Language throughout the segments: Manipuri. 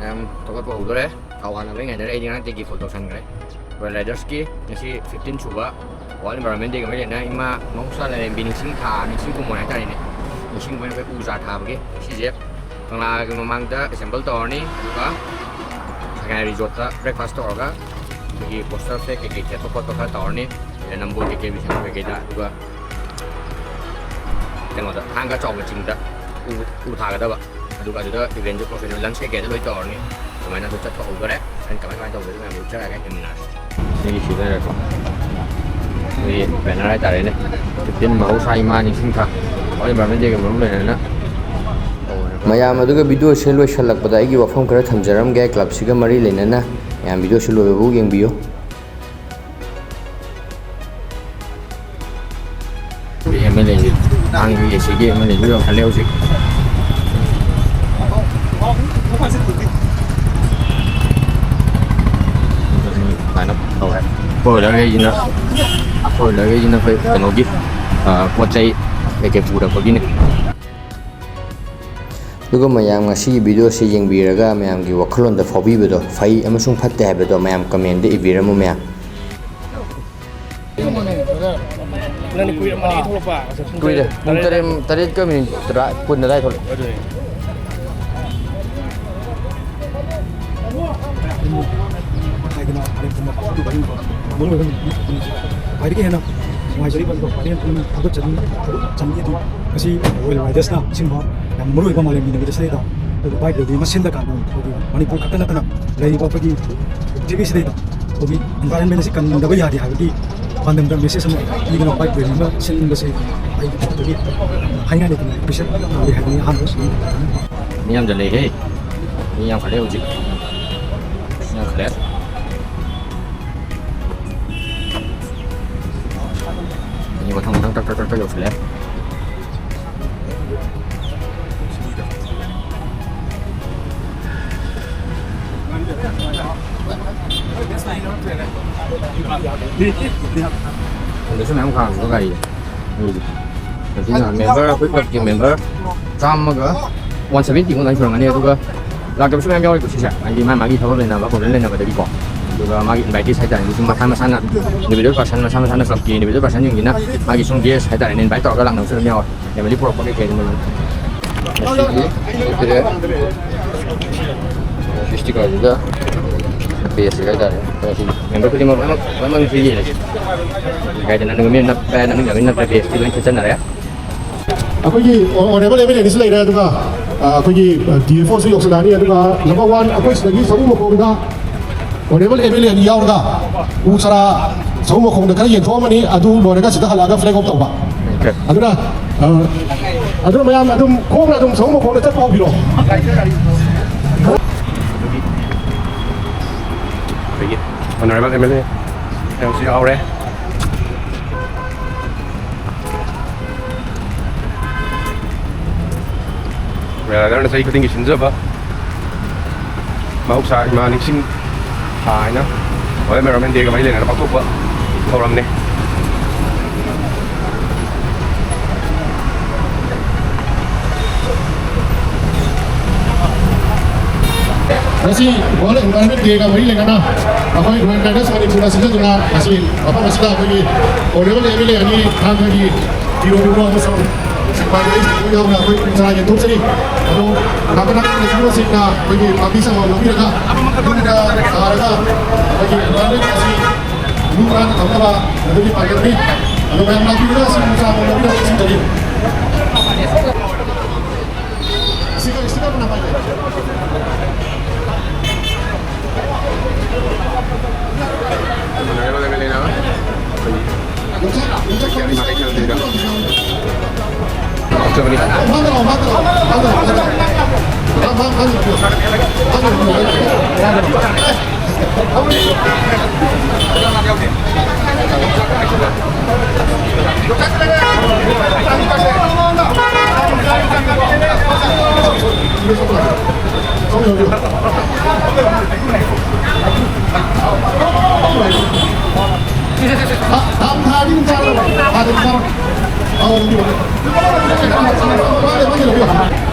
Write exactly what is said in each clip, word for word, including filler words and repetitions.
ꯃꯌꯥꯝ ꯊꯧꯒꯠꯄ ꯍꯧꯗꯣꯔꯦ꯫ ꯊꯥꯎ ꯍꯥꯟꯅ ꯂꯣꯏ ꯉꯥꯏꯅꯔꯦ꯫ ꯑꯩꯗꯤ ꯉꯔꯥꯡꯗꯒꯤ ꯐꯣꯟ ꯇꯧꯁꯟꯈ꯭ꯔꯦ꯫ Royal Riders-ꯀꯤ ꯉꯁꯤ fifteen ꯁꯨꯕ World Environment Day-ꯒ ꯃꯔꯤ ꯂꯩꯅꯅ ꯏꯃꯥ ꯃꯍꯧꯁꯥ ꯂꯥꯏꯔꯦꯝꯕꯤ ꯅꯤꯡꯁꯤꯡ ꯊꯥ, ꯅꯤꯡꯁꯤꯡ ꯀꯨꯝꯃꯣꯟ ꯍꯥꯏꯇꯥꯔꯦꯅꯦ, ꯅꯤꯡꯁꯤꯡꯕ ꯑꯣꯏꯅ ꯑꯩꯈꯣꯏ ꯎ ꯆꯥ ꯊꯥꯕꯒꯤ ꯁꯤꯁꯦ ꯀꯪꯂꯥꯒꯤ ꯃꯃꯥꯡꯗ assemble ꯇꯧꯔꯅꯤ꯫ ꯑꯗꯨꯒ ꯁꯉꯥꯏ Resort-ꯇ breakfast ꯇꯧꯔꯒ ꯑꯩꯈꯣꯏꯒꯤ poster flag ꯀꯩꯀꯩ ꯊꯦꯠꯄ ꯈꯣꯠꯄ ꯈꯔ ꯇꯧꯔꯅꯤ꯫ ꯑꯗꯩ ꯅꯝꯕꯣꯜ ꯀꯩꯀꯩ ꯀꯩꯗ, ꯑꯗꯨꯒ ꯀꯩꯅꯣꯗ, ꯊꯥꯡꯒ ꯆꯥꯎꯕ ꯆꯤꯡꯗ ꯎ, ꯎ ꯊꯥꯒꯗꯕ꯫ ꯑꯗꯨꯒ ꯑꯗꯨꯗ event-ꯁꯨ professional lunch ꯀꯩꯀꯩꯗ ꯂꯣꯏ ꯇꯧꯔꯅꯤ꯫ ꯑꯗꯨꯃꯥꯏꯅ ꯑꯗꯨ ꯆꯠꯄ ꯍꯧꯗꯣꯔꯦ꯫ ꯑꯩꯅ ꯀꯃꯥꯏ ꯀꯃꯥꯏꯅ ꯇꯧꯕꯗꯣ ꯃꯌꯥꯝ ꯎꯠꯆꯔꯛꯑꯒꯦ꯫ ꯌꯦꯡꯃꯤꯟꯅꯔꯁꯤ꯫ ꯁꯤꯒꯤ ꯁꯤꯗ ꯑꯩꯈꯣꯏꯒꯤ banner ꯍꯥꯏꯇꯥꯔꯦꯅꯦ, fifteen ꯃꯍꯧꯁꯥ ꯏꯃꯥ ꯅꯤꯡꯁꯤꯡ ꯊꯥ, World Environment Day-ꯒ ꯃꯔꯨ ꯂꯩꯅꯅ ꯇꯧꯕꯅꯦ꯫ ꯃꯌꯥꯝ ꯑꯗꯨꯒ video-ꯁꯦ ꯂꯣꯏꯁꯤꯜꯂꯛꯄꯗ ꯑꯩꯒꯤ ꯋꯥꯐꯝ ꯈꯔ ꯊꯝꯖꯔꯝꯒꯦ꯫ Club-ꯁꯤꯒ ꯃꯔꯤ ꯂꯩꯅꯅ ꯃꯌꯥꯝ video-ꯁꯦ ꯂꯣꯏꯕꯐꯥꯎ ꯌꯦꯡꯕꯤꯌꯨ꯫ ꯑꯦꯝ ꯑꯦꯜ ꯑꯦꯁꯤ, ꯊꯥꯡꯒꯒꯤ ꯑꯦ ꯁꯤꯒꯤ ꯑꯦꯝ ꯑꯦꯜ ꯑꯦꯁꯨ ꯌꯧꯁꯜꯂꯦ ꯍꯧꯖꯤꯛ꯫ ꯑꯗꯨꯃꯥꯏꯅ ꯇꯧꯔꯦ꯫ Four wheeler-ꯈꯩꯁꯤꯅ, four wheeler-ꯈꯩꯁꯤꯅ ꯑꯩꯈꯣꯏ ꯀꯩꯅꯣꯒꯤ, ꯑ, ꯄꯣꯠ ꯆꯩ ꯀꯩꯀꯩ ꯄꯨꯔꯛꯄꯒꯤꯅꯤ꯫ ꯑꯗꯨꯒ ꯃꯌꯥꯝ ꯉꯁꯤꯒꯤ video-ꯁꯦ ꯌꯦꯡꯕꯤꯔꯒ ꯃꯌꯥꯝꯒꯤ ꯋꯥꯈꯜꯂꯣꯟꯗ ꯐꯥꯎꯕꯤꯕꯗꯣ, ꯐꯩ ꯑꯃꯁꯨꯡ ꯐꯠꯇꯦ ꯍꯥꯏꯕꯗꯣ ꯃꯌꯥꯝ comment-ꯇ ꯏꯕꯤꯔꯝꯃꯨ ꯃꯌꯥꯝ꯫ ꯅꯪꯗꯤ ꯀꯨꯏꯔꯝꯃꯅꯤ ꯊꯣꯛꯂꯛꯄ꯫ ꯀꯨꯏꯔꯦ꯫ ꯄꯨꯡ ꯇꯔꯦꯠ, ꯇꯔꯦꯠꯀ minute ꯇꯔꯥ, ꯀꯨꯟ ꯑꯗꯥꯏ ꯊꯣꯛꯂꯛꯑꯦ꯫ ꯑꯗꯨꯅꯦ꯫ ꯍꯥꯏꯗꯅ ꯃꯔꯨ ꯑꯣꯏꯕ ꯈ꯭ꯋꯥꯏꯗꯒꯤ ꯍꯦꯟꯅ ꯅꯨꯡꯉꯥꯏꯖꯔꯤꯕ, ꯈ꯭ꯋꯥꯏꯗꯒꯤ ꯍꯦꯟꯅ ꯊꯥꯒꯠꯆꯔꯤ, ꯊꯥꯒꯠꯆꯅꯤꯡꯉꯤ꯫ ꯑꯗꯨ ꯉꯁꯤ Royal Riders-ꯅ ꯑꯁꯤꯒꯨꯝꯕ ꯌꯥꯝ ꯃꯔꯨ ꯑꯣꯏꯕ ꯃꯥꯂꯦꯝꯒꯤ ꯅꯨꯃꯤꯠ ꯑꯁꯤꯗꯩꯗ ꯑꯩꯈꯣꯏꯒꯤ bike rally ꯑꯃ ꯁꯤꯟꯕ ꯀꯥꯟꯗ ꯑꯩꯈꯣꯏꯒꯤ ꯃꯅꯤꯄꯨꯔ ꯈꯛꯇ ꯅꯠꯇꯅ ꯂꯩꯔꯤꯕ ꯑꯩꯈꯣꯏꯒꯤ ꯄ꯭ꯔꯤꯊꯤꯕꯤꯁꯤꯗꯩꯗ ꯑꯩꯈꯣꯏꯒꯤ environment ꯑꯁꯤ ꯀꯟꯗꯕ ꯌꯥꯗꯦ ꯍꯥꯏꯕꯒꯤ ꯄꯥꯟꯗꯝꯗ message ꯑꯃ ꯄꯤꯗꯨꯅ bike rally ꯑꯃ ꯁꯤꯟꯕꯁꯦ ꯑꯩ ꯑꯗꯨꯒꯤ ꯍꯥꯏꯅꯤꯡꯉꯥꯏ ꯂꯩꯇꯅ appreciate ꯇꯧꯏ ꯍꯥꯏꯕꯅꯤ ꯑꯍꯥꯟꯕ꯫ ꯃꯤ ꯌꯥꯝꯁꯤꯜꯂꯛꯑꯦꯍꯦ꯫ ꯃꯤ ꯌꯥꯝꯈꯠꯂꯦ ꯍꯧꯖꯤꯛ꯫ ꯃꯤ ꯌꯥꯝꯈꯠꯂꯦ꯫ ꯃꯤ ꯃꯊꯪ ꯃꯊꯪ ꯇꯛ ꯇꯛ ꯇꯛ ꯇꯛ ꯌꯧꯁꯤꯜꯂꯦ꯫ ꯑꯗꯁꯨ ꯃꯌꯥꯝ ꯈꯥꯝꯃꯦꯕ ꯒꯥꯔꯤꯗꯣ꯫ ꯑꯗꯨꯒꯤ꯫ ꯑꯁꯤꯅ member, ꯑꯩꯈꯣꯏ club-ꯀꯤ member ꯆꯥꯝꯃꯒ one seventy ꯃꯨꯛ ꯑꯗꯨꯃꯥꯏꯅ ꯁꯨꯔꯝꯒꯅꯤ꯫ ꯑꯗꯨꯒ ꯂꯥꯛꯇꯕꯁꯨ ꯃꯌꯥꯝ ꯌꯥꯎꯔꯤꯀꯣ ꯁꯤꯁꯦ, ꯍꯥꯏꯗꯤ ꯃꯥ ꯃꯥꯒꯤ ꯊꯕꯛ ꯂꯩꯅꯕ, problem ꯂꯩꯅꯕꯗꯒꯤꯀꯣ꯫ ꯑꯗꯨꯒ ꯃꯥꯒꯤ invitees ꯍꯥꯏꯇꯥꯔꯦꯅꯦ, ꯁꯨꯝ ꯃꯁꯥ ꯃꯁꯥꯅ, individual person, ꯃꯁꯥ ꯃꯁꯥꯅ clubꯀꯤ individual personꯁꯤꯡꯁꯤꯅ ꯃꯥꯒꯤ ꯁꯨꯝ guest ꯍꯥꯏꯇꯥꯔꯦꯅꯦ, invite ꯇꯧꯔꯒ ꯂꯥꯛꯅꯕꯁꯨ ꯑꯗꯨꯝ ꯌꯥꯎꯋꯦ꯫ Family ꯄꯨꯔꯛꯄ ꯀꯩꯀꯩ ꯑꯗꯨꯝ ꯉꯁꯤꯒꯤ ꯁꯤꯁꯤꯗ ꯄꯦꯖꯁꯤ ꯍꯥꯏꯇꯥꯔꯦ, ꯃꯁꯤ member ꯈꯨꯗꯤꯡꯃꯛ ꯂꯣꯏꯅꯃꯛ, ꯂꯣꯏꯅꯃꯛ ꯁꯤ ꯌꯦꯡꯉꯁꯤ꯫ ꯀꯥꯏꯗꯅ ꯅꯪ ꯃꯤ ꯅꯞꯄ, ꯅꯪ ꯃꯤ ꯅꯞꯄ ꯄꯦꯖꯇꯤ ꯂꯣꯏ ꯊꯦꯠꯆꯟꯅꯔꯦ꯫ ꯑꯩꯈꯣꯏꯒꯤ honourable MLAꯅꯤꯁꯨ ꯂꯩꯔꯦ, ꯑꯗꯨꯒ, ꯑ, ꯑꯩꯈꯣꯏꯒꯤ, ꯑ, DFOꯁꯨ ꯌꯧꯁꯤꯜꯂꯛꯑꯅꯤ, ꯑꯗꯨꯒ number one ꯑꯩꯈꯣꯏ ꯁꯤꯗꯒꯤ ꯁꯃꯨ ꯃꯈꯣꯡꯗ honourable MLA ꯑꯅꯤ ꯌꯥꯎꯔꯒ ꯎ ꯆꯥꯔꯥ ꯁꯃꯨ ꯃꯈꯣꯡꯗ ꯈꯔ ꯌꯦꯟꯊꯣꯛꯑꯝꯃꯅꯤ, ꯑꯗꯨ ꯂꯣꯏꯔꯒ ꯁꯤꯗ ꯍꯜꯂꯛꯑꯒ flag off ꯇꯧꯕ꯫ Okay. ꯑꯗꯨꯅ, ꯑ, ꯑꯗꯨꯅ ꯃꯌꯥꯝ ꯑꯗꯨꯝ ꯈꯣꯡꯅ ꯑꯗꯨꯝ ꯁꯃꯨ ꯃꯈꯣꯡꯗ ꯆꯠꯄ ꯍꯧꯕꯤꯔꯣ꯫ ꯑꯗꯒꯤ honourable MLA ꯃꯌꯥꯝꯁꯨ ꯌꯥꯎꯔꯦ꯫ ꯃꯌꯥꯝꯅ ꯆꯍꯤ ꯈꯨꯗꯤꯡꯒꯤ ꯁꯤꯟꯖꯕ ꯃꯍꯧꯁꯥ ꯏꯃꯥ ꯅꯤꯡꯁꯤꯡ ꯊꯥ ꯍꯥꯏꯅ World Environment Dayꯒ ꯃꯔꯤ ꯂꯩꯅꯅ ꯄꯥꯡꯊꯣꯛꯄ ꯊꯧꯔꯝꯅꯤ꯫ ꯉꯁꯤ World Environment Dayꯒ ꯃꯔꯤ ꯂꯩꯅꯅ ꯑꯩꯈꯣꯏ Royal Traders ꯃꯅꯤꯄꯨꯔꯅ ꯁꯤꯟꯖꯗꯨꯅ ꯉꯁꯤ ꯃꯐꯝ ꯑꯁꯤꯗ ꯑꯩꯈꯣꯏꯒꯤ honourable MLA ꯑꯅꯤ ꯊꯥꯡꯒꯒꯤ ꯄꯤꯔꯣ ꯄꯤꯔꯣ ꯑꯃꯁꯨꯡ ꯁꯤꯐꯥꯏ ꯌꯥꯎꯅ ꯑꯩꯈꯣꯏ ꯎ ꯆꯥꯔꯥ ꯌꯦꯟꯊꯣꯛꯆꯔꯤ꯫ ꯑꯗꯣ ꯅꯥꯀꯟ ꯅꯥꯀꯟꯗ ꯂꯩꯔꯤꯕꯁꯤꯡꯅ ꯑꯩꯈꯣꯏꯒꯤ ꯄꯥꯝꯕꯤ ꯆꯥꯔꯥ ꯂꯧꯕꯤꯔꯒ ꯌꯨꯝꯗ ꯊꯥꯔꯒ ꯑꯩꯈꯣꯏꯒꯤ environment ꯑꯁꯤ ꯂꯨ ꯅꯥꯟꯅ ꯊꯝꯅꯕ ꯑꯗꯨꯒꯤ ꯄꯥꯡꯒꯜꯅꯤ꯫ ꯑꯗꯣ ꯃꯌꯥꯝ ꯂꯥꯛꯄꯤꯔꯒ ꯁꯤ ꯎ ꯆꯥꯔꯥ ꯂꯧꯕꯤꯔꯒ ꯆꯤꯡꯗꯒꯤ꯫ Sticker, sticker ꯄꯨꯟꯅ ꯄꯥꯏꯖꯦ꯫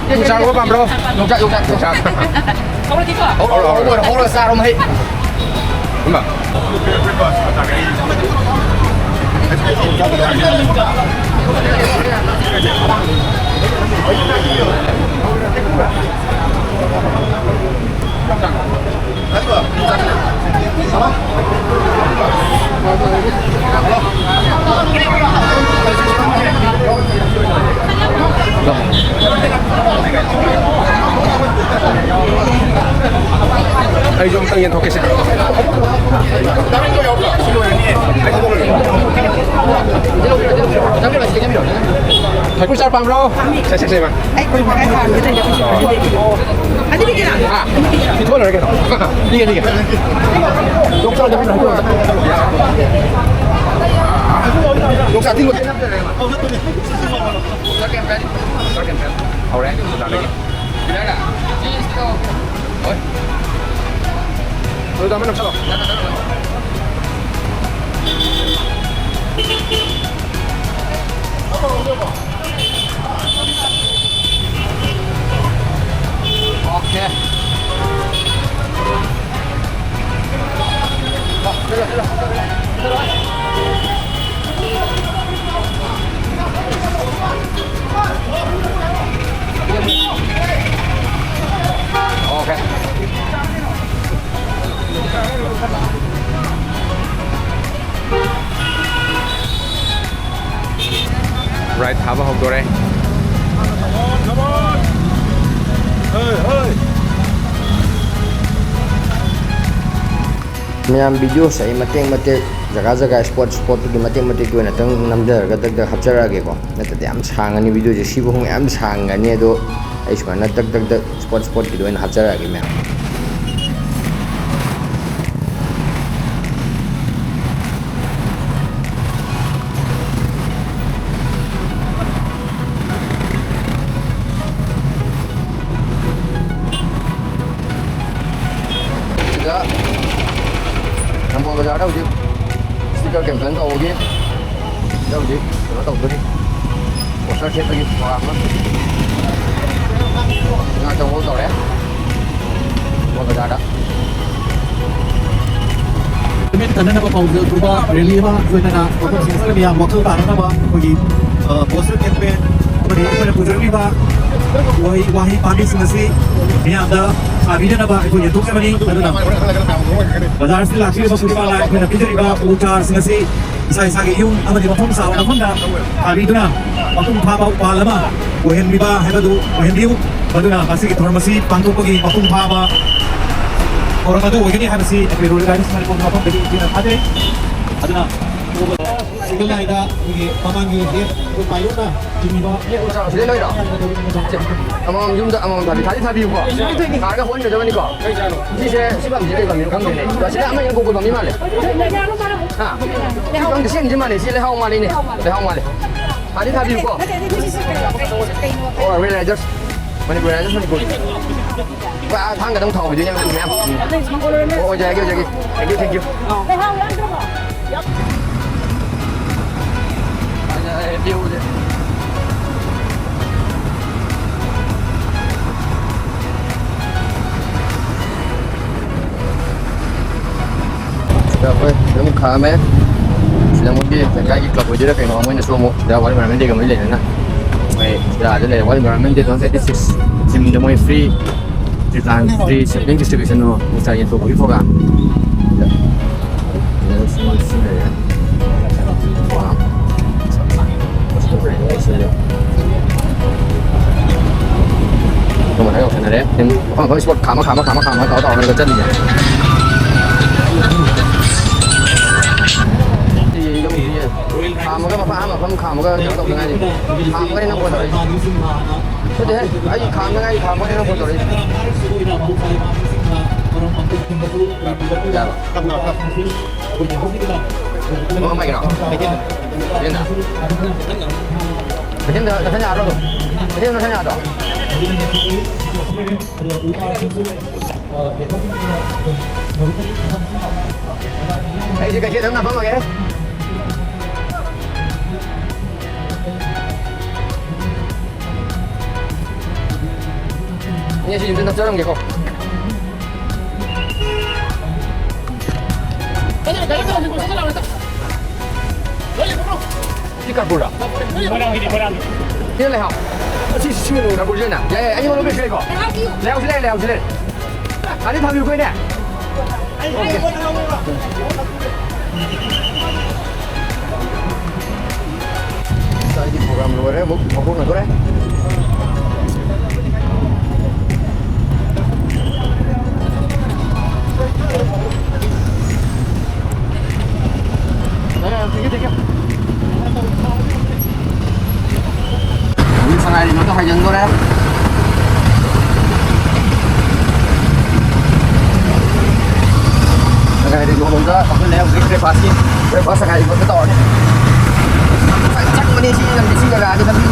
ꯌꯣꯡꯆꯥꯛ ꯂꯧꯕ ꯄꯥꯝꯕ꯭ꯔꯣ? ꯌꯣꯡꯆꯥꯛ, ꯌꯣꯡꯆꯥꯛ, ꯌꯣꯡꯆꯥꯛ꯫ ꯍꯧꯔꯣ, ꯍꯧꯔꯣ, ꯍꯧꯔꯣ, ꯆꯥꯔꯣ, ꯃꯍꯩ꯫ ꯏꯃꯥ꯫ ꯑꯩꯁꯨ ꯑꯝꯇꯪ ꯌꯦꯟꯊꯣꯛꯀꯦꯁꯦ꯫ ꯍꯩꯀ꯭ꯔꯨ ꯆꯥꯔ ꯄꯥꯝꯕ꯭ꯔꯣ? ꯁꯦ, ꯁꯦ, ꯁꯦ, ꯏꯃꯥ꯫ ꯑꯩ ꯀꯨꯟ ꯃꯈꯥꯏ ꯄꯥꯝꯃꯦ꯫ ꯑꯗꯨꯗꯤ ꯀꯌꯥ? ꯍꯥ? ꯄꯤꯊꯣꯛꯑ ꯂꯣꯏꯔꯦ ꯀꯩꯅꯣ꯫ ꯂꯤꯒꯦ, ꯂꯤꯒꯦ꯫ ꯌꯣꯡꯆꯥꯛ, ꯌꯣꯡꯆꯥꯛ, ꯌꯣꯡꯆꯥꯛ꯫ ꯌꯣꯡꯆꯥꯛꯇꯤ ꯂꯣꯏ-, ꯍꯧꯔꯦ, ꯌꯣꯡꯆꯥꯛꯇꯒꯤ꯫ ꯍꯣꯏ꯫ ꯑꯗꯨ ꯗꯥ ꯑꯃ ꯅꯞꯁꯜꯂꯣ꯫ Okay. Okay. Ride ꯊꯥꯕ ꯍꯧꯗꯣꯔꯦ꯫ ꯃꯌꯥꯝ, videoꯁꯦ ꯑꯩ ꯃꯇꯦꯛ ꯃꯇꯦꯛ, ꯖꯒꯥ ꯖꯒꯥ, spot spotꯇꯨꯒꯤ ꯃꯇꯦꯛ ꯃꯇꯦꯛꯇ ꯑꯣꯏꯅ ꯇꯪ ꯅꯝꯊꯔꯒ ꯗꯛ ꯗꯛ ꯍꯥꯞꯆꯔꯛꯑꯒꯦꯀꯣ꯫ ꯅꯠꯇ꯭ꯔꯗꯤ ꯌꯥꯝ ꯁꯥꯡꯉꯅꯤ videoꯁꯦ, ꯁꯤꯕꯨ ꯌꯥꯝ ꯁꯥꯡꯒꯅꯤ꯫ ꯑꯗꯣ ꯑꯩ ꯁꯨꯃꯥꯏꯅ ꯗꯛ ꯗꯛ ꯗꯛ spot spotꯀꯤꯗ ꯑꯣꯏꯅ ꯍꯥꯞꯆꯔꯛꯑꯒꯦ ꯃꯌꯥꯝ꯫ ꯁꯤꯗ ꯅꯝꯕꯣꯜ ꯕꯖꯥꯔꯗ ꯍꯧꯖꯤꯛ sticker campaign ꯇꯧꯕꯒꯤ ꯁꯤꯗ ꯍꯧꯖꯤꯛ ꯀꯩꯅꯣ ꯇꯧꯗꯣꯔꯤ꯫ ꯆꯠꯈꯤꯕꯒꯤ ꯄ꯭ꯔꯣꯒ꯭ꯔꯥꯝ ꯑꯃ ꯉꯥꯛꯇ ꯍꯣꯜ ꯇꯧꯔꯦ꯫ ꯃꯣꯏ ꯕꯖꯥꯔꯗ꯫ ꯅꯨꯃꯤꯠ ꯊꯟꯅꯅꯕ ꯄꯥꯎꯖꯦꯜ ꯄꯨꯕ ꯔꯦꯂꯤ ꯑꯃ ꯂꯣꯏꯅꯅ ꯃꯐꯝꯁꯤꯡ ꯑꯁꯤꯗ ꯃꯤꯌꯥꯝ ꯋꯥꯈꯜ ꯇꯥꯅꯅꯕ ꯑꯩꯈꯣꯏꯒꯤ, ꯑ, ꯄꯣꯁꯇꯔ ꯀꯦꯝꯄꯦꯟ ꯑꯃꯗꯤ ꯑꯩꯈꯣꯏꯅ ꯄꯨꯖꯔꯛꯂꯤꯕ ꯎꯍꯩ ꯋꯥꯍꯩ ꯄꯥꯝꯕꯤꯁꯤꯡ ꯑꯁꯤ ꯃꯤꯌꯥꯝꯗ ꯊꯥꯕꯤꯅꯅꯕ ꯑꯩꯈꯣꯏ ꯌꯦꯟꯊꯣꯛꯆꯕꯅꯤ꯫ ꯑꯗꯨꯅ ꯕꯖꯥꯔ ꯑꯁꯤꯗ ꯂꯥꯛꯄꯤꯔꯤꯕ ꯈꯨꯗꯤꯡꯃꯛꯅ ꯑꯩꯈꯣꯏꯅ ꯄꯤꯖꯔꯤꯕ ꯎ ꯆꯥꯔꯁꯤꯡ ꯑꯁꯤ ꯏꯁꯥ ꯏꯁꯥꯒꯤ ꯌꯨꯝ ꯑꯃꯗꯤ ꯃꯐꯝ ꯆꯥꯕ ꯃꯐꯝꯗ ꯊꯥꯕꯤꯗꯨꯅ ꯃꯄꯨꯡ ꯐꯥꯕ ꯎꯄꯥꯜ ꯑꯃ ꯑꯣꯏꯍꯟꯕꯤꯕ ꯍꯥꯏꯕꯗꯨ ꯑꯣꯏꯍꯟꯕꯤꯌꯨ꯫ ꯃꯗꯨꯅ ꯃꯁꯤꯒꯤ ꯊꯧꯔꯝ ꯑꯁꯤ ꯄꯥꯡꯊꯣꯛꯄꯒꯤ ꯃꯄꯨꯡ ꯐꯥꯕ ꯊꯧꯔꯝ ꯑꯗꯨ ꯑꯣꯏꯒꯅꯤ ꯍꯥꯏꯕꯁꯤ ꯑꯩꯈꯣꯏ ꯔꯣꯌꯦꯜ ꯒꯥꯔꯗꯦꯟꯁ ꯃꯅꯤꯄꯨꯔꯒꯤ ꯃꯐꯝꯗꯒꯤ ꯏꯆꯦꯅ ꯊꯥꯖꯩ꯫ ꯑꯗꯨꯅ ꯁꯤꯡꯒꯜ ꯂꯥꯏꯟꯗ ꯑꯩꯈꯣꯏꯒꯤ ꯃꯃꯥꯡꯒꯤ ꯒꯦꯠ ꯑꯩꯈꯣꯏ ꯄꯥꯏꯂꯣꯠꯅ ꯆꯤꯡꯕ ꯁꯤꯗ ꯂꯣꯏꯔꯣ? ꯑꯃꯃꯝ ꯌꯨꯝꯗ ꯑꯃꯃꯝ ꯊꯥꯕꯤ-, ꯊꯥꯗꯤ ꯊꯥꯕꯤꯌꯨꯀꯣ꯫ ꯊꯥꯔꯒ ꯍꯣꯟꯒꯗꯕꯅꯤꯀꯣ꯫ ꯁꯤꯁꯦ, ꯁꯤ ꯄꯥꯝꯕꯤꯁꯦ ꯀꯩ ꯄꯥꯝꯕꯤꯅꯣ ꯈꯪꯗꯦꯅꯦ꯫ ꯑꯗꯣ ꯁꯤꯗ ꯑꯃ ꯌꯥꯝ ꯀꯣꯛꯄ ꯄꯥꯝꯕꯤ ꯃꯥꯜꯂꯦ꯫ ꯍꯥ? ꯁꯤ ꯄꯥꯝꯕꯤ ꯁꯤ ꯌꯥꯝꯗꯤ ꯃꯥꯜꯂꯦ꯫ ꯁꯤ ꯂꯩꯍꯥꯎ ꯃꯥꯜꯂꯤꯅꯦ꯫ ꯂꯩꯍꯥꯎ ꯃꯥꯜꯂꯦ꯫ ꯊꯥꯗꯤ ꯊꯥꯕꯤꯌꯨꯀꯣ꯫ ꯑꯣ, ꯔꯦꯂꯥꯏꯖꯔꯁ꯫ ꯃꯅꯤꯄꯨꯔ ꯔꯥꯏꯖꯔꯁ ꯃꯅꯤꯄꯨꯔ꯫ ꯄꯨꯔꯥ ꯊꯥꯡꯒꯗꯪ ꯊꯥꯎꯈꯤꯗꯣꯏꯅꯦꯕ ꯃꯌꯥꯝ꯫ ꯑꯣ, ꯑꯣꯏꯖꯔꯒꯦ, ꯑꯣꯏꯖꯔꯒꯦ꯫ Thank you, thank you꯫ ꯐꯖꯔꯦ ꯚ꯭ꯌꯨꯁꯦ꯫ ꯁꯤꯗ ꯑꯩꯈꯣꯏ ꯑꯗꯨꯝ ꯈꯥꯝꯃꯦ꯫ ꯁꯤꯗ ꯃꯣꯏꯒꯤ ꯂꯩꯀꯥꯏꯒꯤ ꯀ꯭ꯂꯕ ꯑꯣꯏꯗꯣꯏꯔꯥ ꯀꯩꯅꯣ, ꯃꯣꯏꯅꯁꯨ ꯑꯃꯨꯛ ꯁꯤꯗ ꯋꯥꯔꯜ ꯏꯟꯚꯥꯏꯔꯣꯟꯃꯦꯟ ꯗꯦꯒ ꯃꯔꯤ ꯂꯩꯅꯅ ꯃꯣꯏ ꯁꯤꯗ ꯑꯥꯗ ꯂꯩꯔꯦ꯫ World environment day two thousand twenty six ꯊꯤꯝꯗ ꯃꯣꯏ free tree plan, free sapling distribution ꯃꯣꯛꯇꯦꯜ ꯌꯦꯟꯊꯣꯛꯄꯒꯤ ꯄ꯭ꯔꯣꯒ꯭ꯔꯥꯝ꯫ ꯁꯤꯗ ꯁꯤ ꯂꯩꯔꯦ꯫ ꯄ꯭ꯔꯣꯒ꯭ꯔꯥꯝ꯫ ꯃꯊꯛ ꯌꯧꯁꯟꯅꯔꯦ꯫ ꯃꯐꯝ ꯃꯐꯝ ꯏꯁꯄꯣꯠ ꯈꯥꯝꯃ, ꯈꯥꯝꯃ, ꯈꯥꯝꯃ, ꯈꯥꯝꯃ ꯇꯧꯔ ꯇꯧꯔꯒ ꯆꯠꯂꯤꯅꯦ꯫ ꯈꯥꯝꯃꯒ ꯃꯐꯝ ꯑꯍꯥꯟꯕ ꯃꯐꯝ ꯈꯥꯝꯃꯒ ꯀꯩꯅꯣ ꯇꯧꯗ ꯉꯥꯏꯔꯤ꯫ ꯈꯥꯝꯃꯒꯅꯤ ꯅꯪ ꯐꯣꯟ ꯇꯧꯔꯛꯏꯁꯦ꯫ ꯅꯠꯇꯦꯍꯦ, ꯑꯩ ꯈꯥꯝꯗ ꯉꯥꯏꯔꯤ, ꯈꯥꯝꯃꯒꯅꯤ ꯅꯪ ꯐꯣꯟ ꯇꯧꯔꯛꯏꯁꯦ꯫ ꯌꯥꯔꯕ? ꯀꯃꯥꯏ ꯀꯩꯅꯣ? ꯀꯩꯊꯦꯜꯗ? ꯀꯩꯊꯦꯜꯗ ꯀꯩꯊꯦꯜ ꯌꯥꯗ꯭ꯔꯣ ꯑꯗꯨꯝ? ꯀꯩꯊꯦꯜꯗ ꯀꯩꯊꯦꯜ ꯌꯥꯗ꯭ꯔꯣ? ꯑꯩꯁꯦ ꯀꯩꯊꯦꯜꯗ ꯑꯗꯨꯝ ꯅꯝꯃꯝꯃꯒꯦ꯫ ꯑꯩ ꯁꯤ ꯌꯨꯝꯗ ꯅꯞꯆꯔꯝꯒꯦꯀꯣ꯫ ꯁꯤ ꯀꯔꯄꯨꯔꯔꯣ? ꯃꯣꯏꯔꯥꯡꯒꯤꯗꯤ, ꯃꯣꯏꯔꯥꯡꯒꯤ꯫ ꯁꯤꯅ ꯂꯩꯍꯥꯎ꯫ ꯁꯤ, ꯁꯤ ꯀꯔꯄꯨꯔꯁꯤꯅ? ꯌꯥꯏ, ꯌꯥꯏ, ꯑꯅꯤꯃꯛ ꯂꯧꯕꯤꯔꯁꯨ ꯌꯥꯏꯀꯣ? ꯂꯩꯍꯥꯎꯁꯤ ꯂꯩꯔꯦ, ꯂꯩꯍꯥꯎꯁꯤ ꯂꯩꯔꯦ꯫ ꯑꯅꯤ ꯊꯝꯕꯤꯌꯨꯀꯣ, ꯏꯅꯦ꯫ ꯉꯁꯥꯏꯒꯤ program ꯂꯣꯏꯔꯦ, ꯑꯃꯨꯛ ꯃꯀꯣꯛꯅꯗꯣꯔꯦ꯫ ꯑꯦ, ꯊꯦꯡꯀ꯭ꯌꯨ, ꯊꯦꯡꯀ꯭ꯌꯨ꯫ ꯍꯧꯖꯤꯛ ꯁꯉꯥꯏ resort ꯇ ꯍꯥꯏꯖꯤꯟꯗꯣꯔꯦ꯫ ꯁꯉꯥꯏ resort ꯂꯣꯝꯗ ꯑꯩꯈꯣꯏꯅ ꯍꯧꯖꯤꯛ breakfast ꯀꯤ, breakfast ꯁꯉꯥꯏ resort ꯇ ꯇꯧꯔꯅꯤ꯫ ꯉꯁꯥꯏ ꯆꯪꯕꯅꯦ ꯁꯤ ꯂꯝꯕꯤ, ꯁꯤ ꯖꯒꯥꯁꯤ ꯂꯝꯕꯤ꯫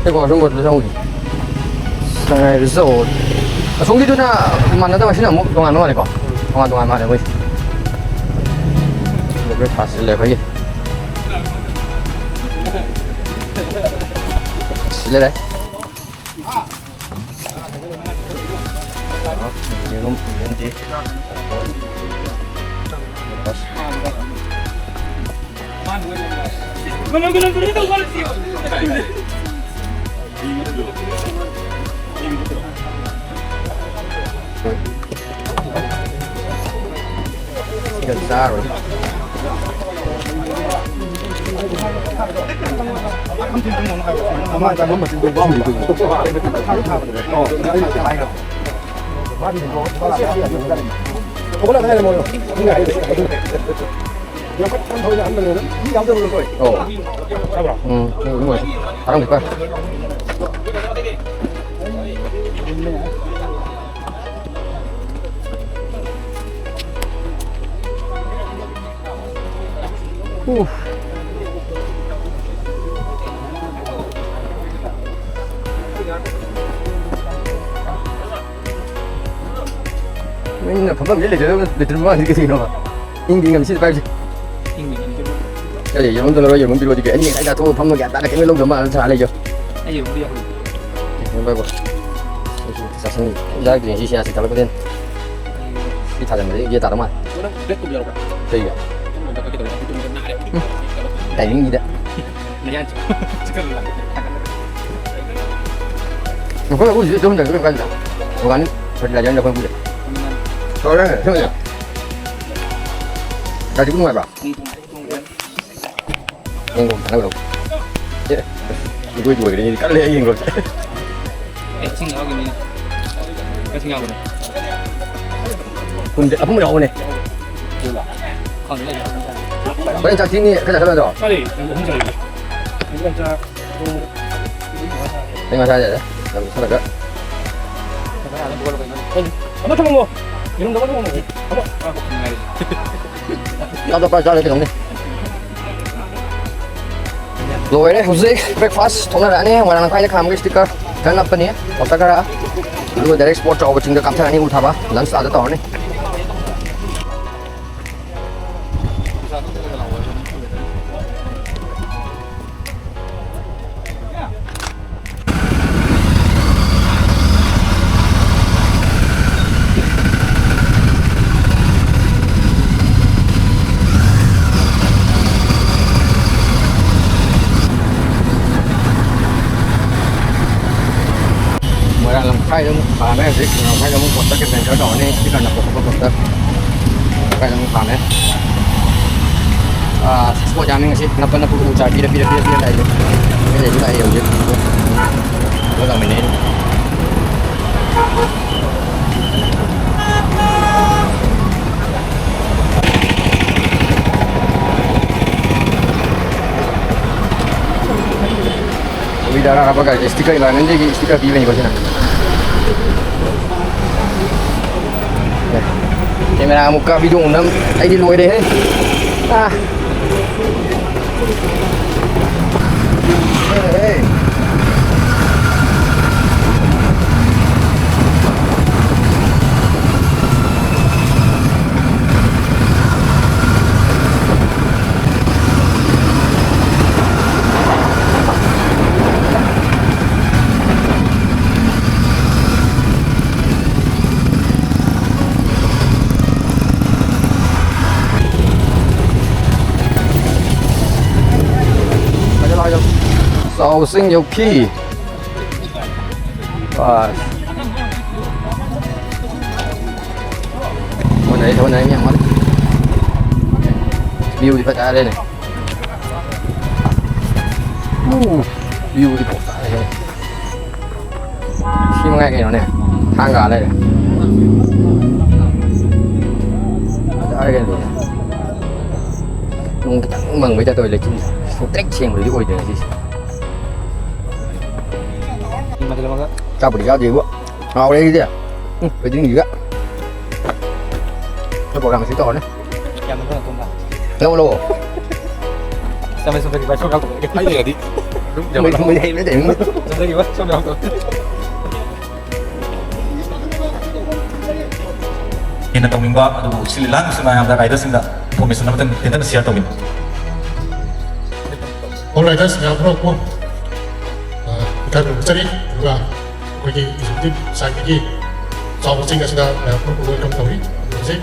ꯉꯥꯏꯈꯣ, ꯑꯁꯣꯝ ꯕꯣꯠꯇꯨꯗ ꯆꯪꯉꯨꯁꯤ꯫ ꯁꯉꯥꯏ resort꯫ ꯑꯁꯣꯝꯒꯤꯗꯨꯅ ꯃꯥꯟꯅꯗꯕ, ꯁꯤꯅ ꯑꯃꯨꯛ ꯇꯣꯉꯥꯟꯕ ꯃꯥꯜꯂꯦꯀꯣ? ꯇꯣꯉꯥꯟ ꯇꯣꯉꯥꯟ ꯃꯥꯜꯂꯦ ꯃꯣꯏꯁꯦ꯫ Breakfast ꯁꯤ ꯂꯩ ꯑꯩꯈꯣꯏꯒꯤ꯫ ꯁꯤ ꯂꯩꯔꯦ꯫ ꯌꯦꯔꯨꯝ, ꯌꯦꯟꯗꯦ꯫ ꯁꯤꯒ ꯆꯥꯔꯣꯏ꯫ ꯑꯧ꯫ ꯎꯝ, ꯎꯝ, ꯎꯝ꯫ ꯇꯔꯥꯃꯨꯛꯀ꯫ ꯎꯐ꯫ ꯅꯪꯅ ꯐꯝꯐꯝꯁꯦ ꯂꯩꯇ꯭ꯔ-, ꯂꯩꯇ꯭ꯔ ꯃꯥꯜꯂꯤ ꯀꯩꯅꯣꯕ? ꯏꯪꯗꯤ ꯏꯪꯉꯝꯅꯤ ꯁꯤꯗ ꯄꯥꯏꯕꯁꯦ꯫ ꯏꯪꯉꯤ, ꯏꯪꯉꯤ꯫ ꯑꯦ, ꯌꯦꯔꯨꯝ ꯇꯧꯔꯣ, ꯌꯦꯔꯨꯝ ꯄꯤꯔꯛꯑꯣ ꯑꯗꯨꯗꯤ꯫ ꯑꯩ ꯉꯁꯥꯏ ꯆꯥꯊꯣꯛꯑ ꯐꯝꯃꯒ ꯒ꯭ꯌꯥꯟ ꯇꯥꯅ ꯀꯩꯝ ꯂꯧꯗꯕ ꯃꯥꯜꯂ ꯁꯥ ꯂꯩꯖꯣ꯫ ꯑꯩ ꯌꯦꯔꯨꯝ ꯄꯤꯔꯛꯑꯣ꯫ ꯌꯦꯔꯨꯝ ꯄꯤꯔꯛꯑꯣ꯫ ꯑꯩꯁꯨ ꯆꯥꯁꯟ-, ꯆꯥꯔꯛꯇ꯭ꯔꯤꯉꯩ ꯁꯤ ꯁꯤ ꯌꯥꯁꯤ ꯊꯛꯂꯛꯄꯗꯩ꯫ ꯁꯤ ꯊꯥꯖꯟꯕꯗꯩ ꯌꯦ ꯇꯥꯗꯧ ꯃꯥꯜꯂꯦ꯫ ꯅꯪ ꯕ꯭ꯔꯦꯛ ꯇꯧꯕ ꯌꯥꯎꯔꯕ꯭ꯔꯥ? ꯀꯩꯒꯤ? ꯅꯪ ꯀꯛꯀꯦ ꯇꯧꯔꯦ꯫ ꯇꯥꯏꯃꯤꯡꯁꯤꯗ꯫ ꯅꯌꯥ ꯆꯤꯛ-, ꯆꯤꯛꯀꯜ ꯂꯥꯛꯑꯦ꯫ ꯑꯩꯈꯣꯏ ꯎꯁꯤꯗꯤ ꯑꯗꯨꯝ ꯂꯩꯕ ꯀꯥꯟꯗ organic fertilizer ꯅ ꯑꯩꯈꯣꯏ ꯎꯁꯦ꯫ ꯇꯧꯔꯦ, ꯁꯤꯃꯗꯤ꯫ ꯒꯥꯔꯤꯕꯨ ꯅꯨꯡꯉꯥꯏꯕ꯭ꯔꯥ? ꯌꯦꯡꯒꯣꯝ ꯊꯥꯅꯕꯗꯣ꯫ ꯑꯦ, ꯏꯒꯣꯏ ꯂꯣꯏꯔꯦ, ꯀꯜꯂꯦ ꯑꯩ ꯌꯦꯡꯒꯣꯝꯁꯦ꯫ ꯑꯦ, ꯏꯁꯤꯡ ꯌꯥꯎꯈꯤꯕꯅꯤꯅꯦ꯫ ꯏꯁꯤꯡ ꯌꯥꯎꯕꯅꯦ꯫ ꯊꯨꯝꯁꯦ ꯑꯊꯨꯝꯕ ꯌꯥꯎꯕꯅꯦ꯫ ꯈꯪꯗꯦ꯫ ꯍꯣꯔꯦꯟ ꯆꯥꯛ ꯊꯦꯡꯅꯤ, ꯈꯔ ꯆꯥꯁꯜꯂꯗ꯭ꯔꯣ? ꯆꯥꯔꯦ, ꯄꯨꯡ ꯑꯍꯨꯝ ꯆꯥꯔꯦ꯫ ꯍꯧꯖꯤꯛꯀꯥꯟ ꯆꯥꯛ ꯄꯨꯡ ꯑꯩ ꯉꯁꯥꯏ ꯂꯩꯔꯦ, ꯌꯥꯝ ꯆꯥꯁꯜꯂꯒ꯫ ꯑꯃ ꯊꯝꯃꯝꯃꯣ꯫ ꯌꯦꯔꯨꯝꯗꯣ ꯑꯃ ꯊꯝꯃꯝꯃꯣ꯫ ꯑꯃ꯫ ꯆꯥꯗꯣ ꯄꯥꯏ ꯆꯥꯔꯦ ꯀꯩꯅꯣꯝꯅꯦ꯫ ꯂꯣꯏꯔꯦ, ꯍꯧꯖꯤꯛ breakfast ꯊꯣꯛꯅꯔꯛꯑꯅꯤ꯫ ꯃꯣꯏꯔꯥꯡ ꯂꯝꯈꯥꯏꯗ ꯈꯥꯝꯕꯒꯤ sticker ꯈꯔ ꯅꯞꯄꯅꯤ, poster ꯈꯔ꯫ ꯑꯗꯨꯒ direct spot ꯆꯥꯎꯕ ꯆꯤꯡꯗ ꯀꯥꯞꯊꯔꯅꯤ, ꯎ ꯊꯥꯕ꯫ Lunch ꯑꯥꯗ ꯇꯧꯔꯅꯤ꯫ ꯃꯣꯏꯔꯥꯡ ꯂꯝꯈꯥꯏꯗ ꯑꯃꯨꯛ ꯈꯥꯝꯃꯦ ꯍꯧꯖꯤꯛ꯫ ꯃꯣꯏꯔꯥꯡ ꯂꯝꯈꯥꯏꯗ ꯑꯃꯨꯛ poster campaign ꯈꯔ ꯇꯧꯔꯅꯤ꯫ Sticker ꯅꯞꯄ ꯈꯣꯠꯄ poster꯫ ꯂꯝꯈꯥꯏꯗ ꯑꯃꯨꯛ ꯈꯥꯝꯃꯦ꯫ ꯑꯥ, spot ꯌꯥꯝꯃꯤ ꯉꯁꯤ꯫ ꯅꯞꯄ ꯅꯞꯄ ꯎ ꯆꯥꯔ ꯄꯤꯔ ꯄꯤꯔ ꯄꯤꯔ ꯄꯤꯔ ꯂꯥꯛꯏꯁꯦ꯫ ꯃꯤ ꯂꯩꯁꯨ ꯂꯥꯛꯏ ꯍꯧꯖꯤꯛ꯫ ꯑꯗꯨꯒ ꯇꯧꯃꯤꯟꯅꯩꯅꯤ꯫ ꯅꯨꯃꯤꯗꯥꯡ ꯍꯥꯞꯄ ꯒꯥꯔꯤꯁꯦ sticker, environment day ꯒꯤ sticker ꯄꯤꯕꯅꯤꯀꯣ ꯁꯤꯅ꯫ Camera ꯑꯃꯨꯛ ꯀꯥꯞꯄꯤꯗꯣ ꯑꯃꯨꯛ ꯅꯝ-, ꯑꯩꯗꯤ ꯂꯣꯏꯔꯦꯍꯦ꯫ ꯑꯥ꯫ ꯆꯥꯎ ꯆꯤꯡ ꯌꯧꯈꯤ꯫ ꯑꯁ꯫ ꯍꯣꯠꯅꯔꯤ, ꯍꯣꯠꯅꯔꯤ ꯃꯌꯥꯝ ꯍꯣꯠꯅꯔꯤ꯫ Viewꯗꯤ ꯐꯖꯔꯦꯅꯦ꯫ ꯎ, viewꯗꯤ ꯐꯖꯔꯦꯍꯦ꯫ ꯁꯤ ꯃꯉꯥꯏ ꯀꯩꯅꯣꯅꯦ, ꯊꯥꯡꯒ ꯂꯩꯔꯦ꯫ ꯐꯖꯔꯦ ꯀꯩꯅꯣ꯫ ꯅꯣꯡ ꯈꯤꯇꯪ ꯃꯪꯕꯩ ꯇꯥꯏꯞ ꯇꯧꯋꯦ, ꯂꯩꯆꯤꯟꯁꯦ ꯁꯨꯡꯇ꯭ꯔꯦꯛ ꯁꯦꯡꯕꯗꯨꯗꯤ ꯑꯣꯏꯗꯦ ꯉꯁꯤꯁꯦ꯫ ꯆꯥꯕꯨꯗꯤ ꯆꯥꯗ꯭ꯔꯤꯕꯣ꯫ ꯍꯥꯎꯔꯦ ꯑꯩꯗꯤ꯫ ꯎꯝ, ꯊꯣꯏꯗꯤꯡꯁꯤꯒ꯫ ꯑꯩꯈꯣꯏ program ꯁꯤ ꯇꯧꯔꯅꯤ꯫ ꯀꯌꯥꯝ ꯅꯪ ꯊꯣꯡꯕ? ꯂꯧ, ꯂꯧ꯫ ꯆꯥꯃꯩ ꯁꯣꯝꯗꯒꯤ ꯚꯥꯏ ꯁꯣꯝ ꯌꯥꯎꯗꯕ꯫ ꯑꯩ ꯂꯩꯔꯗꯤ ꯑꯗꯨꯝ ꯃꯩ, ꯃꯩ ꯍꯩꯕ ꯅꯠꯇꯦ, ꯃꯩ꯫ ꯁꯣꯝꯗꯒꯤ ꯚꯥꯏ ꯁꯣꯝ ꯌꯥꯎꯗꯕ꯫ ꯍꯦꯟꯅ ꯇꯧꯅꯤꯡꯕ ꯑꯗꯨꯕꯨ ꯁꯤꯜꯂꯤ ꯂꯥꯡꯕꯁꯤꯡ ꯃꯌꯥꯝꯗ riderꯁꯤꯡꯗ information ꯑꯃꯇꯪ ꯇꯦꯟꯇꯛꯅ share ꯇꯧꯕꯤꯌꯨ꯫ All riders ꯃꯌꯥꯝ ꯄꯨꯝꯅꯃꯛꯄꯨ, ꯑ, ꯏꯀꯥꯏ ꯈꯨꯝꯅꯖꯔꯤ꯫ ꯑꯗꯨꯒ ꯑꯩꯈꯣꯏꯒꯤ executive sideꯇꯒꯤ ꯆꯥꯎꯕ ꯆꯤꯡ ꯑꯁꯤꯗ ꯃꯌꯥꯝ ꯄꯨꯝꯅꯃꯛꯄꯨ welcome ꯇꯧꯔꯤ꯫ ꯑꯗꯨ ꯍꯧꯖꯤꯛ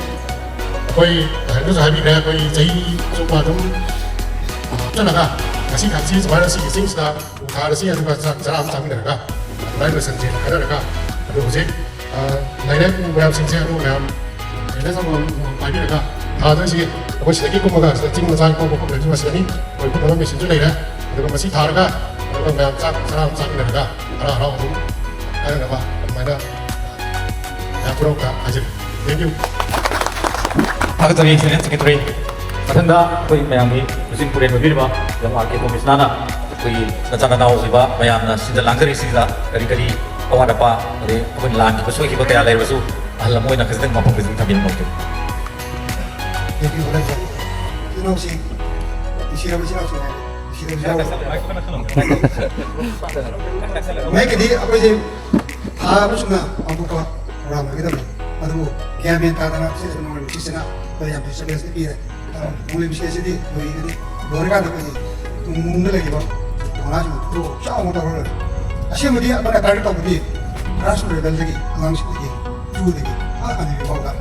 ꯑꯩꯈꯣꯏ ꯉꯁꯥꯏꯅꯁꯨ ꯍꯥꯏꯕꯤꯈ꯭ꯔꯦ, ꯑꯩꯈꯣꯏ ꯆꯍꯤ ꯆꯨꯞꯄ ꯑꯗꯨꯝ, ꯑ, ꯆꯠꯂꯒ ꯉꯁꯤ ꯈꯛꯁꯤ ꯁꯨꯃꯥꯏꯅ ꯁꯤꯒꯤ ꯆꯤꯡꯁꯤꯗ ꯎ ꯊꯥꯔꯁꯤ, ꯑꯗꯨꯒ ꯆꯥꯛ ꯆꯔꯥ ꯑꯃ ꯆꯥꯃꯤꯟꯅꯔꯒ ꯑꯗꯨꯃꯥꯏꯅ ꯂꯣꯏꯁꯟꯁꯦꯅ ꯈꯟꯅꯔꯒ, ꯑꯗꯣ ꯍꯧꯖꯤꯛ, ꯑ, ꯂꯩꯔꯦ ꯎ ꯃꯌꯥꯝꯁꯤꯡꯁꯦ, ꯑꯗꯨ ꯃꯌꯥꯝ ꯂꯩꯔꯦ ꯑꯃꯃꯝ ꯄꯥꯏꯕꯤꯔꯒ ꯊꯥꯗꯣꯏꯁꯤ ꯑꯩꯈꯣꯏ ꯁꯤꯗꯒꯤ ꯀꯨꯝꯃꯒ ꯁꯤꯗ ꯆꯤꯡ ꯃꯆꯥ ꯀꯧꯕ ꯈꯣꯠꯄꯗꯁꯨ ꯃꯁꯤꯗꯅꯤ ꯑꯩꯈꯣꯏ ꯈꯨꯠꯅꯕ ꯃꯦꯆꯤꯟꯁꯨ ꯂꯩꯔꯦ꯫ ꯑꯗꯨꯒ ꯃꯁꯤ ꯊꯥꯔꯒ, ꯑꯗꯨꯒ ꯃꯌꯥꯝ ꯆꯥꯛ ꯆꯔꯥ ꯑꯃ ꯆꯥꯃꯤꯟꯅꯔꯒ ꯍꯔꯥꯎ ꯍꯔꯥꯎ ꯑꯗꯨꯝ ꯀꯥꯏꯅꯅꯕ ꯑꯗꯨꯃꯥꯏꯅ ꯃꯌꯥꯝ ꯄꯨꯝꯅꯃꯛꯇ ꯍꯥꯏꯖꯔꯤ꯫ Thank you꯫ ꯊꯥꯒꯠꯆꯔꯤ, Senior Secretary꯫ ꯃꯊꯪꯗ ꯑꯩꯈꯣꯏ ꯃꯌꯥꯝꯒꯤ ꯂꯨꯆꯤꯡ ꯄꯨꯔꯦꯜ ꯑꯣꯏꯕꯤꯔꯤꯕ ꯂꯝ ꯑꯥꯔ ꯀꯦ ꯀꯣꯃꯤꯁꯅꯥꯅ ꯑꯩꯈꯣꯏꯒꯤ ꯅꯆꯥ ꯅꯅꯥꯎ ꯑꯣꯏꯕ ꯃꯌꯥꯝꯅ ꯁꯤꯟꯖ ꯂꯥꯡꯖꯔꯤꯁꯤꯗ ꯀꯔꯤ ꯀꯔꯤ ꯑꯋꯥꯠ ꯑꯄꯥ, ꯑꯗꯩ ꯑꯩꯈꯣꯏ ꯂꯥꯟꯈꯤꯕ ꯁꯣꯏꯈꯤꯕ ꯀꯌꯥ ꯂꯩꯔꯕꯁꯨ ꯑꯍꯜ ꯑꯃ ꯑꯣꯏꯅ ꯈꯖꯤꯛꯇꯪ ꯋꯥꯐꯝ ꯈꯖꯤꯛꯇꯪ ꯊꯝꯕꯤꯔꯝꯕ꯫ Thank you, ꯏꯆꯤꯜ ꯏꯅꯥꯎꯁꯤ ꯁꯤꯔꯕ ꯏꯆꯤꯜ ꯏꯅꯥꯎꯁꯤꯡ ꯍꯥꯏꯔꯦ꯫ ꯁꯤꯔꯕꯁꯨ ꯌꯥꯎꯔꯤ꯫ ꯃꯍꯦꯛꯀꯤꯗꯤ ꯑꯩꯈꯣꯏꯁꯦ ꯊꯥ ꯑꯃ ꯆꯨꯝꯅ ꯄꯥꯡꯊꯣꯛꯄ ꯄ꯭ꯔꯣꯒ꯭ꯔꯥꯝ ꯑꯣꯏꯒꯗꯕꯅꯤ꯫ ꯑꯗꯨꯕꯨ ꯒ꯭ꯌꯥꯟ ꯃꯦꯟ ꯇꯥꯗꯅ ꯁꯤꯗ ꯅꯣꯡꯃꯩ ꯃꯁꯤꯁꯤꯅ ꯑꯩꯈꯣꯏ ꯌꯥꯝ ꯗꯤꯁꯇꯔꯕꯦꯟꯁ ꯄꯤꯔꯦ꯫ ꯅꯣꯡꯃꯩ ꯃꯁꯤ ꯑꯁꯤꯗꯤ ꯂꯣꯏꯔꯒꯗꯤ ꯂꯣꯏꯔꯀꯥꯟꯗ ꯑꯩꯈꯣꯏꯒꯤ ꯇꯨꯡ ꯃꯨꯡꯗ ꯂꯩꯔꯤꯕ ꯊꯧꯅꯥꯁꯤꯡꯗꯨ ꯄꯨꯊꯣꯛꯑꯒ ꯆꯥꯎꯅ ꯇꯧꯔ ꯂꯣꯏꯔꯦ꯫ ꯑꯁꯦꯡꯕꯗꯤ ꯑꯩꯈꯣꯏꯅ ꯇꯥꯔꯒꯦꯠ ꯇꯧꯕꯗꯤ ꯒ꯭ꯔꯥꯁꯔꯨꯠ ꯂꯦꯚꯦꯜꯗꯒꯤ ꯑꯉꯥꯡꯁꯤꯡꯗꯒꯤ ꯇꯨꯗꯒꯤ ꯑꯥ ꯑꯅꯤꯕꯤ ꯐꯥꯎꯗ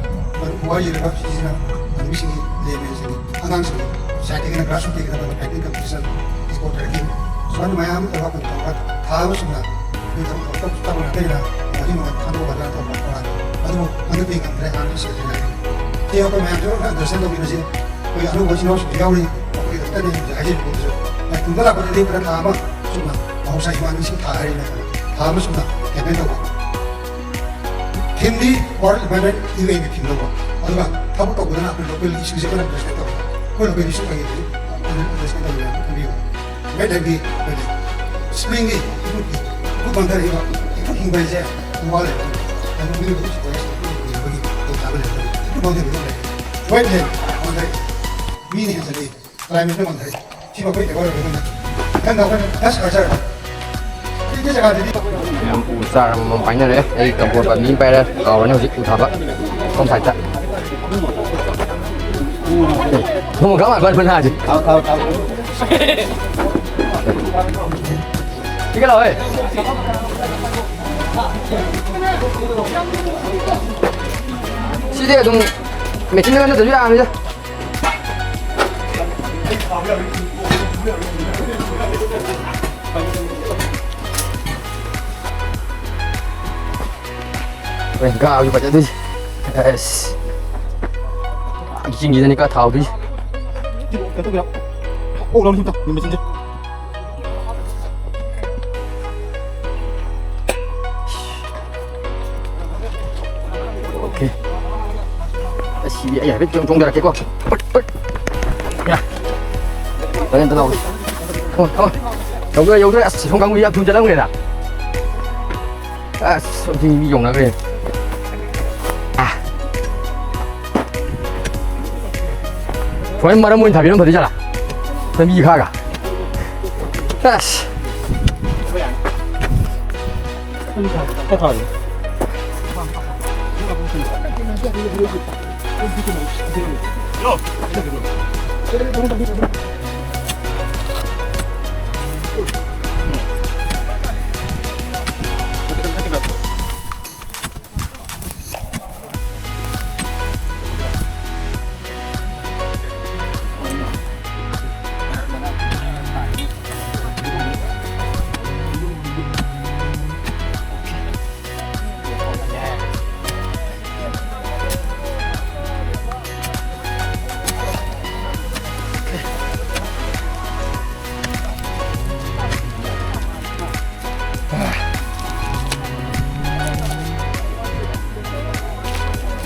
ꯃꯔꯨ ꯋꯥꯔꯤꯔꯤꯕ ꯁꯤꯁꯤꯅ ꯑꯅꯤꯕꯤꯁꯤꯡꯒꯤ ꯂꯦꯚꯦꯜꯁꯤꯡꯒꯤ ꯑꯉꯥꯡꯁꯤꯡꯒꯤ ꯁꯥꯏꯠꯇꯒꯤꯅ ꯒ꯭ꯔꯥꯁꯔꯨꯠꯇꯒꯤꯅ ꯇꯧꯅ ꯐꯥꯏꯇꯤꯡ ꯀꯝꯄꯤꯇꯤꯁꯟ, ꯏꯁꯄꯣꯔꯠ ꯇ꯭ꯔꯦꯅꯤꯡ ꯁꯨꯃꯥꯏꯅ ꯃꯌꯥꯝ ꯑꯃ ꯇꯧꯔꯒ ꯑꯩꯈꯣꯏ ꯇꯧꯔꯒ ꯊꯥ ꯑꯃ ꯆꯨꯝꯅ ꯑꯩꯈꯣꯏ ꯊꯕꯛ ꯇꯧ ꯇꯧꯕ ꯉꯥꯛꯇꯅꯤꯅ ꯃꯁꯤ ꯃꯉꯣꯟꯗ ꯊꯥꯗꯣꯛꯑꯒ ꯇꯧꯕ ꯈꯣꯠꯄ ꯑꯗꯨꯕꯨ ꯍꯟꯗꯛꯇꯤ ꯉꯝꯗ꯭ꯔꯦ꯫ ꯍꯥꯟꯅ ꯁꯦ ꯁꯤ ꯑꯩꯈꯣꯏ ꯃꯌꯥꯝꯁꯨ ꯂꯣꯏꯅ ꯑꯟꯗꯔꯁ꯭ꯇꯦꯟ ꯇꯧꯕꯤꯕꯁꯦ ꯑꯩꯈꯣꯏ ꯑꯅꯧꯕ ꯏꯆꯤꯟ ꯏꯅꯥꯎꯁꯤꯡꯁꯨ ꯌꯥꯎꯔꯤ꯫ ꯑꯩꯈꯣꯏꯒꯤ ꯈꯛꯇꯅꯤ ꯍꯧꯖꯤꯛ ꯍꯥꯏꯖꯔꯤꯕ ꯄꯣꯠꯇꯨꯁꯨ꯫ ꯑꯩ ꯇꯨꯡꯗ ꯂꯥꯛꯄꯗꯗꯤ ꯄꯨꯔꯥ ꯊꯥ ꯑꯃ ꯆꯨꯝꯅ ꯃꯍꯧꯁꯥ ꯏꯃꯥꯟꯅꯕꯁꯤꯡ ꯊꯥ ꯍꯥꯏꯔꯤꯅꯦ꯫ ꯊꯥ ꯑꯃ ꯆꯨꯝꯅ ꯀꯦꯝꯄꯦꯟ ꯇꯧꯕ꯫ ꯊꯤꯝꯗꯤ ꯋꯥꯔꯜ ꯏꯟꯚꯥꯏꯔꯣꯟꯃꯦꯟ ꯌꯨ ꯑꯦꯟꯒꯤ ꯊꯤꯝ ꯂꯧꯕ꯫ ꯑꯗꯨꯒ ꯊꯕꯛ ꯇꯧꯕꯗꯅ ꯑꯩꯈꯣꯏ ꯂꯣꯀꯦꯜ ꯏꯁꯨꯁꯦ ꯑꯩꯈꯣꯏꯅ ꯑꯦꯗ꯭ꯔꯦꯁ ꯇꯧꯕ꯫ ꯑꯩꯈꯣꯏ ꯂꯣꯀꯦꯜ ꯏꯁꯨ ꯀꯔꯤ ꯍꯧꯖꯤꯛ ꯑꯦꯗ꯭ꯔꯦꯁ ꯇꯧꯕ ꯈꯟꯕꯤꯌꯨ꯫ ꯃꯦꯗꯝꯒꯤ ꯑꯩꯈꯣꯏꯒꯤ ꯁ꯭ꯄ꯭ꯔꯤꯡꯒꯤ ꯏꯐꯨꯠꯀꯤ ꯏꯐꯨꯠ ꯄꯥꯡꯊꯔꯛꯏꯕ ꯏꯐꯨꯠ ꯍꯤꯡꯕ ꯍꯥꯏꯁꯦ ꯋꯥ ꯂꯩꯕ꯫ ꯑꯗꯨ ꯃꯤꯑꯣꯏꯕꯒꯤ ꯁꯤꯐꯥꯏ ꯍꯤꯡꯕꯒꯤ ꯈꯨꯗꯣꯡꯆꯥꯕ ꯂꯩꯕ꯫ ꯏꯐꯨꯠ ꯄꯥꯡꯊꯔꯛꯏꯕ ꯂꯩ꯫ ꯋꯦꯠ ꯂꯦꯟ ꯄꯥꯡꯊꯔꯛꯏ꯫ ꯃꯤꯅ ꯍꯦꯟꯖꯜꯂꯛꯏ꯫ ꯀ꯭ꯂꯥꯏꯃꯦꯠꯅ ꯃꯥꯡꯊꯔꯛꯏ꯫ ꯁꯤꯕꯨ ꯑꯩꯈꯣꯏ ꯑꯦꯋꯥꯔ ꯑꯣꯏꯕ ꯉꯝꯗꯦ꯫ ꯃꯊꯪꯗ ꯑꯩꯈꯣꯏꯅ ꯗꯁ ꯍꯖꯔ꯫ ꯁꯤꯒꯤ ꯖꯒꯥꯗꯗꯤ ꯎ ꯆꯥꯔ ꯑꯃꯃꯝ ꯄꯥꯏꯅꯔꯦ꯫ ꯑꯩ ꯀꯝꯄꯣꯔꯠ ꯄꯥꯏꯕꯤ ꯑꯃ ꯄꯥꯏꯔꯦ꯫ ꯀꯥꯎꯔꯅꯤ ꯍꯧꯖꯤꯛ ꯎ ꯊꯥꯕ꯫ ꯁꯣꯝ ꯁꯥꯏꯠꯇ꯫ ꯊꯨꯝ ꯈꯔ ꯃꯥꯟꯕ ꯃꯅꯥꯁꯦ꯫ ꯊꯥꯎ, ꯊꯥꯎ, ꯊꯥꯎ꯫ ꯁꯤꯒ ꯂꯥꯛꯑꯣꯍꯦ꯫ ꯁꯤꯗꯤ ꯑꯗꯨꯝ ꯃꯦꯆꯤꯟꯗ ꯅꯠꯇ꯭ꯔꯁꯨ ꯌꯥꯔꯅꯤꯗ꯫ ꯍꯣꯔꯦꯟ ꯒꯥꯕꯁꯨ ꯐꯖꯗꯣꯏꯁꯦ꯫ ꯑꯁ꯫ ꯆꯤꯡꯁꯤꯗꯅꯤ ꯀꯥ ꯊꯥꯎꯗꯣꯏꯁꯦ꯫ ꯑꯣ, ꯂꯥꯎ, ꯁꯤꯝꯇ, ꯃꯦꯆꯤꯟꯁꯦ꯫ ꯑꯣꯀꯦ꯫ ꯑꯁ, ꯁꯤꯗꯤ ꯑꯩ ꯍꯥꯏꯐꯦꯠ ꯆꯣꯡ-, ꯆꯣꯡꯊꯔꯛꯀꯦꯀꯣ꯫ ꯄꯠ, ꯄꯠ꯫ ꯌꯥ꯫ ꯍꯣꯔꯦꯟ ꯑꯝꯇ ꯂꯥꯎꯒꯦ꯫ ꯍꯣꯏ, ꯍꯣꯏ꯫ ꯌꯧꯗꯣꯔꯦ, ꯌꯧꯗꯣꯔꯦ꯫ ꯑꯁ, ꯁꯣꯝ ꯀꯥꯡꯕꯨꯁꯤ ꯌꯥꯝ ꯊꯨꯅ ꯆꯠꯂꯝꯈ꯭ꯔꯦꯗ꯫ ꯑꯁ, ꯁꯣꯝꯗꯤ ꯃꯤ ꯌꯧꯅꯈ꯭ꯔꯦ꯫ ꯑꯥ꯫ ꯍꯣꯔꯦꯟ ꯃꯔꯝ ꯑꯣꯏꯅ ꯊꯥꯕꯤꯔꯝ ꯐꯗꯣꯏ ꯖꯥꯠꯂꯥ? ꯂꯝꯕꯤ ꯈꯥꯒ꯫ ꯑꯁ꯫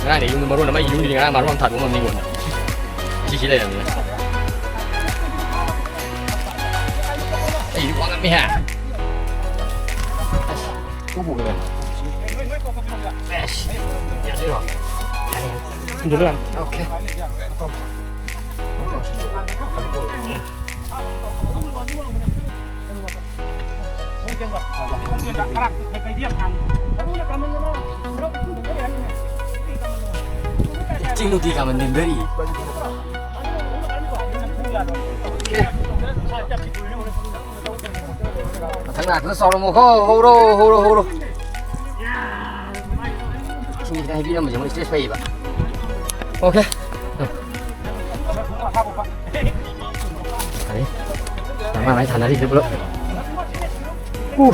ꯉꯔꯥꯡꯗꯤ ꯌꯨꯝꯗ ꯃꯔꯣꯟ ꯑꯃ, ꯌꯨꯝꯒꯤ ꯉꯔꯥꯡ ꯃꯔꯣꯟ ꯑꯃ ꯊꯥꯗꯣꯛ ꯉꯝꯅꯤ ꯀꯣꯟꯅ꯫ ꯁꯤꯁꯤ ꯂꯩꯔꯝꯅꯤꯅ꯫ ꯑꯩꯗꯤ ꯋꯥꯉꯝꯃꯤꯍꯦ꯫ ꯑꯁ, ꯇꯨꯕꯨ ꯀꯩꯅꯣ꯫ ꯑꯁ, ꯌꯥꯗꯣꯏꯔꯣ? ꯌꯥꯅꯤ꯫ ꯊꯤꯟꯖꯤꯜꯂꯨ ꯌꯥꯅꯤ꯫ ꯑꯣꯀꯦ꯫ ꯆꯤꯡ ꯅꯨꯡꯇꯤ ꯀꯥꯃꯟ ꯅꯦꯝꯊꯔꯤ꯫ ꯃꯊꯪ ꯂꯥꯛꯄꯗ ꯆꯥꯎꯔꯝꯃꯣꯀꯣ꯫ ꯍꯧꯔꯣ, ꯍꯧꯔꯣ, ꯍꯧꯔꯣ꯫ ꯏꯁꯤꯡ ꯈꯤꯇꯪ ꯍꯩꯕꯤꯔꯝꯕꯁꯦ ꯃꯣꯏ ꯏꯁꯇ꯭ꯔꯦꯁ ꯐꯩꯌꯦꯕ꯫ ꯑꯣꯀꯦ꯫ ꯐꯔꯦ꯫ ꯃꯥ ꯃꯥꯏ ꯊꯥꯅꯔꯤꯁꯦ ꯄꯨꯂꯞ꯫ ꯎ꯫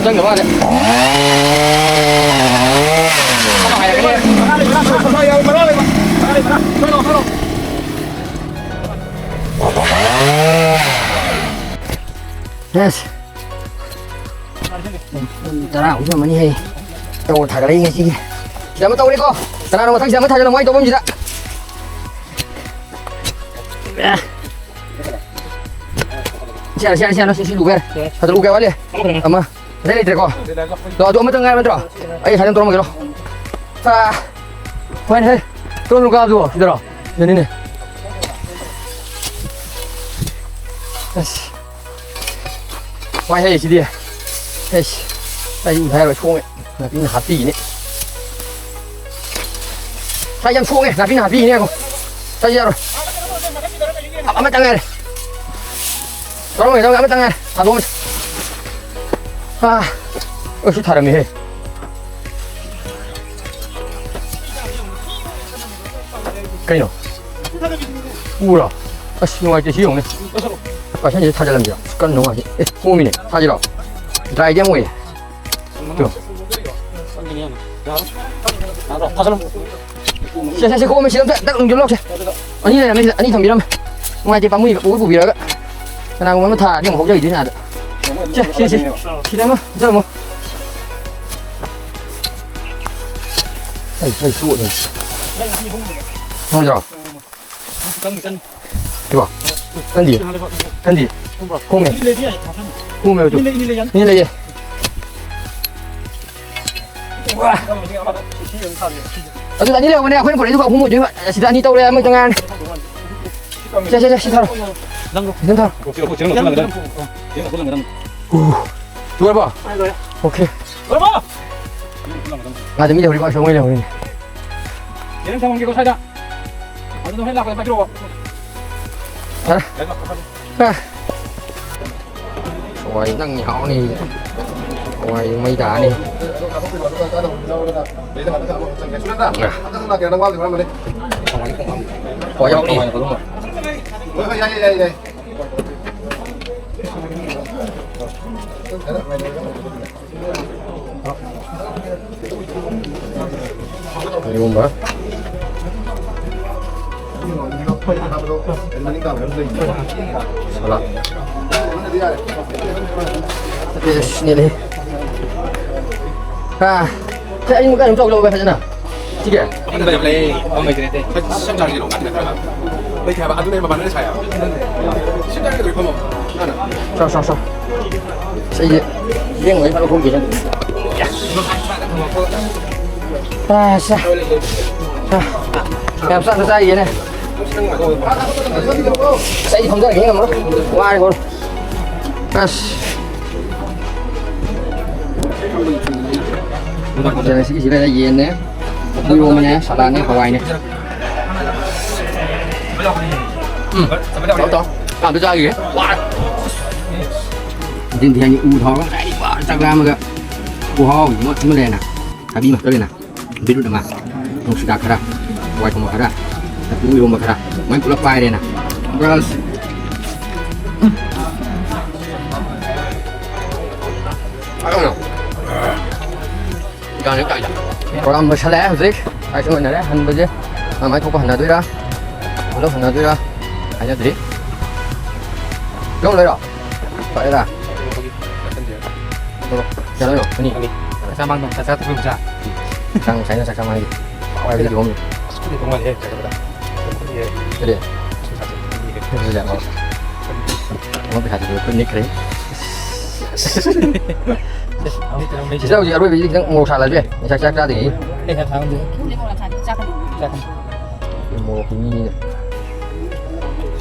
ꯆꯪꯗ ꯃꯥꯜꯂꯦ꯫ ꯑꯁ꯫ ꯄꯨꯡ ꯇꯔꯥꯃꯨꯛ ꯁꯨꯔꯝꯃꯅꯤꯍꯦ꯫ ꯇꯧꯔ ꯊꯥꯒꯠꯂꯛꯏ ꯉꯁꯤꯒꯤ꯫ ꯁꯤꯗ ꯑꯃ ꯇꯧꯔꯦꯀꯣ꯫ ꯀꯅꯥꯅꯣ ꯃꯊꯪꯁꯤꯗ ꯑꯃ ꯊꯥꯖꯤꯜꯂꯝꯃꯣ ꯑꯩ ꯇꯧꯐꯝꯁꯤꯗ꯫ ꯁꯤ ꯌꯥꯔꯦ, ꯁꯤ ꯌꯥꯔꯦ, ꯁꯤ ꯌꯥꯔꯦ, ꯁꯤ, ꯁꯤ ꯂꯨꯕ ꯌꯥꯔꯦ꯫ ꯐꯖꯅ ꯂꯨꯕ ꯌꯥꯔꯦ꯫ ꯑꯃ꯫ ꯑꯇꯩ ꯂꯩꯇ꯭ꯔꯦꯀꯣ? ꯑꯗꯣ ꯑꯗꯨ ꯑꯃꯇꯪ ꯉꯥꯏꯔꯕ ꯅꯠꯇ꯭ꯔꯣ? ꯑꯩ ꯉꯁꯥꯏ ꯑꯗꯨꯝ ꯇꯧꯔꯝꯃꯒꯦꯔꯣ? ꯑꯥ, ꯍꯣꯏꯅꯦ, ꯍꯦ꯫ ꯇꯣꯔꯣ ꯀꯥꯕꯗꯨꯕꯣ? ꯁꯤꯗꯔꯣ? ꯁꯤꯗꯅꯤꯅꯦ꯫ ꯑꯁ꯫ ꯋꯥꯏꯍꯦ ꯁꯤꯗꯤ꯫ ꯑꯩꯁ꯫ ꯑꯩ ꯎ ꯍꯥꯏꯔꯣꯏ, ꯁꯣꯡꯉꯦ꯫ ꯅꯥꯄꯤꯅ ꯍꯥꯠꯄꯤꯒꯤꯅꯤ꯫ ꯁ꯭ꯋꯥꯏ ꯌꯥꯝ ꯁꯣꯡꯉꯦ, ꯅꯥꯄꯤꯅ ꯍꯥꯠꯄꯤꯒꯤꯅꯦ, ꯉꯥꯏꯈꯣ꯫ ꯁ꯭ꯋꯥꯏ ꯌꯥꯔꯣꯏ꯫ ꯑ-, ꯑꯃꯇꯪ ꯉꯥꯏꯔꯦ꯫ ꯇꯧꯔꯝꯃꯦ, ꯇꯧꯔꯝꯃꯦ, ꯑꯃꯇꯪ ꯉꯥꯏꯔꯦ꯫ ꯊꯥꯗꯣꯛꯑꯝꯃꯦ꯫ ꯑꯥ꯫ ꯑꯣ, ꯁꯤ ꯊꯥꯔꯝꯃꯤꯍꯦ꯫ ꯀꯩꯅꯣ? ꯎꯔꯣ? ꯑꯁ, ꯅꯨꯡꯉꯥꯏꯇꯦ, ꯁꯤ ꯌꯦꯡꯉꯨꯅꯦ꯫ ꯄꯥꯏꯁꯟꯁꯦ ꯊꯥꯖꯤꯜꯂꯝꯁꯤꯔꯣ? ꯑꯁ, ꯀꯟꯅ ꯅꯨꯡꯉꯥꯏꯇꯦ꯫ ꯑꯦ, ꯀꯣꯝꯃꯤꯅꯦ꯫ ꯊꯥꯁꯤꯔꯣ? ꯗ꯭ꯔꯥꯏꯗꯤ ꯌꯥꯝ ꯑꯣꯏꯌꯦ꯫ ꯇꯨ꯫ ꯁꯦ, ꯁꯦ, ꯁꯦ, ꯀꯣꯝꯃꯦ, ꯁꯤꯗ ꯑꯝꯇ ꯗꯛ ꯂꯪꯁꯤꯜꯂꯣ, ꯁꯦ꯫ ꯑꯅꯤ ꯂꯩꯔꯝꯃꯦ ꯁꯤꯗ, ꯑꯅꯤ ꯊꯝꯕꯤꯔꯝꯃꯦ꯫ ꯅꯨꯡꯉꯥꯏꯇꯦ, ꯄꯥꯝꯃꯨꯏꯕ, ꯄꯨꯔ ꯄꯨꯕꯤꯔꯒ꯫ ꯀꯅꯥꯒꯨꯝꯕ ꯑꯃ ꯊꯥꯔꯗꯤ ꯑꯃꯨꯛ ꯍꯧꯖꯈꯤꯗꯣꯏꯅꯦ ꯑꯥꯗ꯫ ꯁꯦ, ꯁꯦ, ꯁꯦ꯫ ꯁꯤꯗ ꯑꯃ, ꯁꯤꯗ ꯑꯃꯨꯛ꯫ ꯑꯩ, ꯑꯩ ꯆꯣꯠꯂꯦ꯫ ꯅꯪꯒꯤꯔꯣ? ꯁꯤꯕꯣ? ꯀꯟꯗꯤ? ꯀꯟꯗꯤ? ꯈꯣꯡꯉꯦ꯫ ꯈꯣꯡꯉꯦ ꯍꯧꯖꯤꯛ꯫ ꯑꯅꯤ ꯂꯩꯌꯦ꯫ ꯋꯥ! ꯑꯗꯨꯗ ꯑꯅꯤ ꯂꯩꯍꯧꯕꯅꯦ, ꯑꯩꯈꯣꯏꯅ ꯄꯨꯔꯛꯏꯗꯨꯒ ꯑꯍꯨꯝ ꯑꯣꯏꯗꯣꯏꯕ꯫ ꯑꯁꯤꯗ ꯑꯅꯤ ꯇꯧꯔꯦ, ꯑꯃꯇ ꯉꯥꯏꯔꯅꯤ꯫ ꯁꯦ, ꯁꯦ, ꯁꯦ, ꯁꯤ ꯊꯥꯔꯣ꯫ ꯁꯤ ꯊꯥꯔꯣ꯫ ꯂꯣꯏꯔꯕꯣ? ꯑꯣꯀꯦ꯫ ꯑꯥꯗ ꯃꯤ ꯂꯩꯍꯧꯔꯤꯕ, ꯑꯁꯣꯝ ꯃꯣꯏ ꯂꯩꯍꯧꯔꯤꯅꯦ꯫ ꯌꯦꯔꯨꯝ ꯊꯝꯃꯝꯒꯦꯀꯣ ꯁ꯭ꯋꯥꯏꯗ꯫ ꯑꯗꯨ ꯅꯣꯏ ꯂꯥꯛꯄꯗ ꯄꯥꯏꯄꯤꯔꯛꯑꯣ꯫ ꯑ? ꯑ? ꯍꯋꯥꯏ ꯅꯪ ꯍꯥꯎꯅꯤ꯫ ꯍꯋꯥꯏ ꯃꯩ ꯇꯥꯅꯤ꯫ ꯍꯋꯥꯏ ꯌꯥꯎꯅꯤ꯫ ꯍꯣꯏ, ꯍꯣꯏ, ꯌꯥꯏ, ꯌꯥꯏ, ꯌꯥꯏ꯫ ꯀꯔꯤꯒꯨꯝꯕ ꯁꯂꯥꯗ꯫ ꯑꯦꯁ, ꯅꯦꯠꯂꯦ꯫ ꯑꯥ, ꯁꯦ, ꯑꯩ ꯑꯃꯨꯛ ꯀꯩꯅꯣꯝ ꯇꯧ ꯂꯧꯕ ꯐꯖꯅ꯫ ꯁꯤꯒꯦ? ꯑꯗꯨꯗ ꯌꯥꯝ ꯂꯩ꯫ ꯄꯥꯝꯕꯩꯗꯤ ꯅꯠꯇꯦ꯫ ꯁꯦꯝ ꯁꯥꯔꯁꯤ ꯂꯧ ꯉꯥꯛꯇ ꯅꯠꯇ꯭ꯔꯒ꯫ ꯂꯩꯇꯦ ꯍꯥꯏꯕ꯫ ꯑꯗꯨꯅꯦ ꯃꯄꯥꯟꯗ ꯁꯥꯏ ꯍꯥꯏꯕ꯫ ꯁꯤ ꯆꯪꯉꯒ ꯂꯣꯏ ꯐꯝꯃꯣ꯫ ꯅꯪꯅ꯫ ꯁꯣ, ꯁꯣ, ꯁꯣ꯫ ꯑꯁ, ꯑꯩꯁꯦ ꯂꯦꯡꯉꯣꯏ ꯐꯠꯂ ꯈꯣꯡꯒꯦ꯫ ꯑꯁ꯫ ꯑ, ꯌꯥꯝ ꯆꯥꯗ ꯆꯥꯏꯌꯦꯅꯦ꯫ ꯑꯁ, ꯑꯩ ꯐꯝꯊꯔꯒꯦ ꯉꯝꯃꯔꯣꯏ꯫ ꯋꯥꯔꯦ ꯈꯣꯠꯂꯦ꯫ ꯑꯁ꯫ ꯉꯁꯤꯒꯤꯁꯤꯗ ꯌꯦꯟꯅꯦ, ꯂꯐꯨ ꯏꯔꯣꯝꯕꯅꯦ, ꯁꯂꯥꯠꯅꯦ, ꯍꯋꯥꯏꯅꯦ꯫ ꯎꯝ, ꯇꯧ, ꯇꯧ꯫ ꯑꯝꯇ ꯆꯥꯈꯤꯒꯦ꯫ ꯋꯥꯔꯦ꯫ ꯆꯤꯟ ꯊꯤ ꯍꯥꯏꯅꯤ, ꯎ ꯊꯥꯎꯔꯒ ꯉꯁꯥꯏ ꯋꯥꯔ ꯆꯥꯛ ꯂꯥꯝꯃꯒ ꯈꯨꯍꯥꯎ ꯑꯃ ꯑꯃ ꯂꯩꯔꯦꯅ꯫ ꯊꯕꯤ ꯑꯃ ꯈꯛꯇ ꯂꯩꯅ꯫ ꯕꯤꯠꯔꯨꯠ ꯑꯃ, ꯅꯨꯡꯁꯤꯗꯥꯛ ꯈꯔ, ꯍꯋꯥꯏ ꯊꯣꯡꯕ ꯈꯔ, ꯂꯐꯨ ꯏꯔꯣꯝꯕ ꯈꯔ, ꯃꯩ ꯄꯨꯂꯞ ꯄꯥꯏꯔꯦꯅ꯫ ꯕ꯭ꯔꯁ꯫ ꯄ꯭ꯔꯣꯒ꯭ꯔꯥꯝ ꯂꯣꯏꯁꯜꯂꯛꯑꯦ ꯍꯧꯖꯤꯛ꯫ ꯀꯥꯏꯁꯨ ꯂꯣꯏꯅꯔꯦ꯫ ꯍꯟꯕꯁꯦ ꯃꯥꯏ ꯊꯣꯛꯄ ꯍꯟꯅꯗꯣꯏꯔꯥ, ꯄꯨꯂꯞ ꯍꯟꯅꯗꯣꯏꯔꯥ ꯍꯥꯏꯅꯗ꯭ꯔꯤ꯫ ꯌꯧ ꯂꯩꯔꯣ? ꯐꯔꯦꯗ꯫ ꯀꯌꯥ ꯂꯩꯔꯣ? ꯑꯅꯤ꯫ ꯑꯅꯤ꯫ ꯆꯥꯛ ꯆꯥꯃꯥꯡꯗꯣ, ꯆꯥꯛ ꯆꯥ ꯊꯣꯛꯄ ꯌꯥꯝ ꯆꯥ꯫ ꯆꯥꯛ ꯉꯁꯥꯏꯅ ꯆꯥꯛ ꯆꯥꯃꯥꯡꯒꯤ ꯍꯥꯎꯕ ꯍꯥꯏꯕꯗꯤ ꯀꯤꯍꯣꯝꯅꯤ꯫ ꯑꯁ, ꯈꯨꯗꯤ ꯇꯣꯡꯉꯥꯜꯂꯦꯍꯦ, ꯆꯥꯛ ꯆꯥꯕꯗ꯫ ꯀꯔꯤ? ꯑꯗꯨꯗꯤ ꯌꯥꯝ ꯍꯥꯎ-, ꯑꯃ ꯄꯩꯁꯥ ꯊꯤꯕꯗ ꯈꯨꯠ ꯅꯤꯛꯈ꯭ꯔꯦ꯫ ꯁꯤꯁꯇꯔ, ꯍꯧꯖꯤꯛ ꯑꯔꯣꯏꯕꯁꯤꯗꯤ ꯈꯤꯇꯪ ꯃꯣꯔꯣꯛ ꯁꯥꯍꯜꯂꯁꯨ ꯌꯥꯏ꯫ ꯉꯁꯥꯏ ꯆꯥꯛ ꯆꯥꯗ꯭ꯔꯤꯉꯩ꯫ ꯑꯩ ꯉꯁꯥꯏ ꯊꯥꯡꯗꯦ꯫ ꯆꯥꯛꯀꯅꯤ꯫ ꯃꯣꯔꯣꯛꯀꯤ ꯃꯤꯅꯤꯅ꯫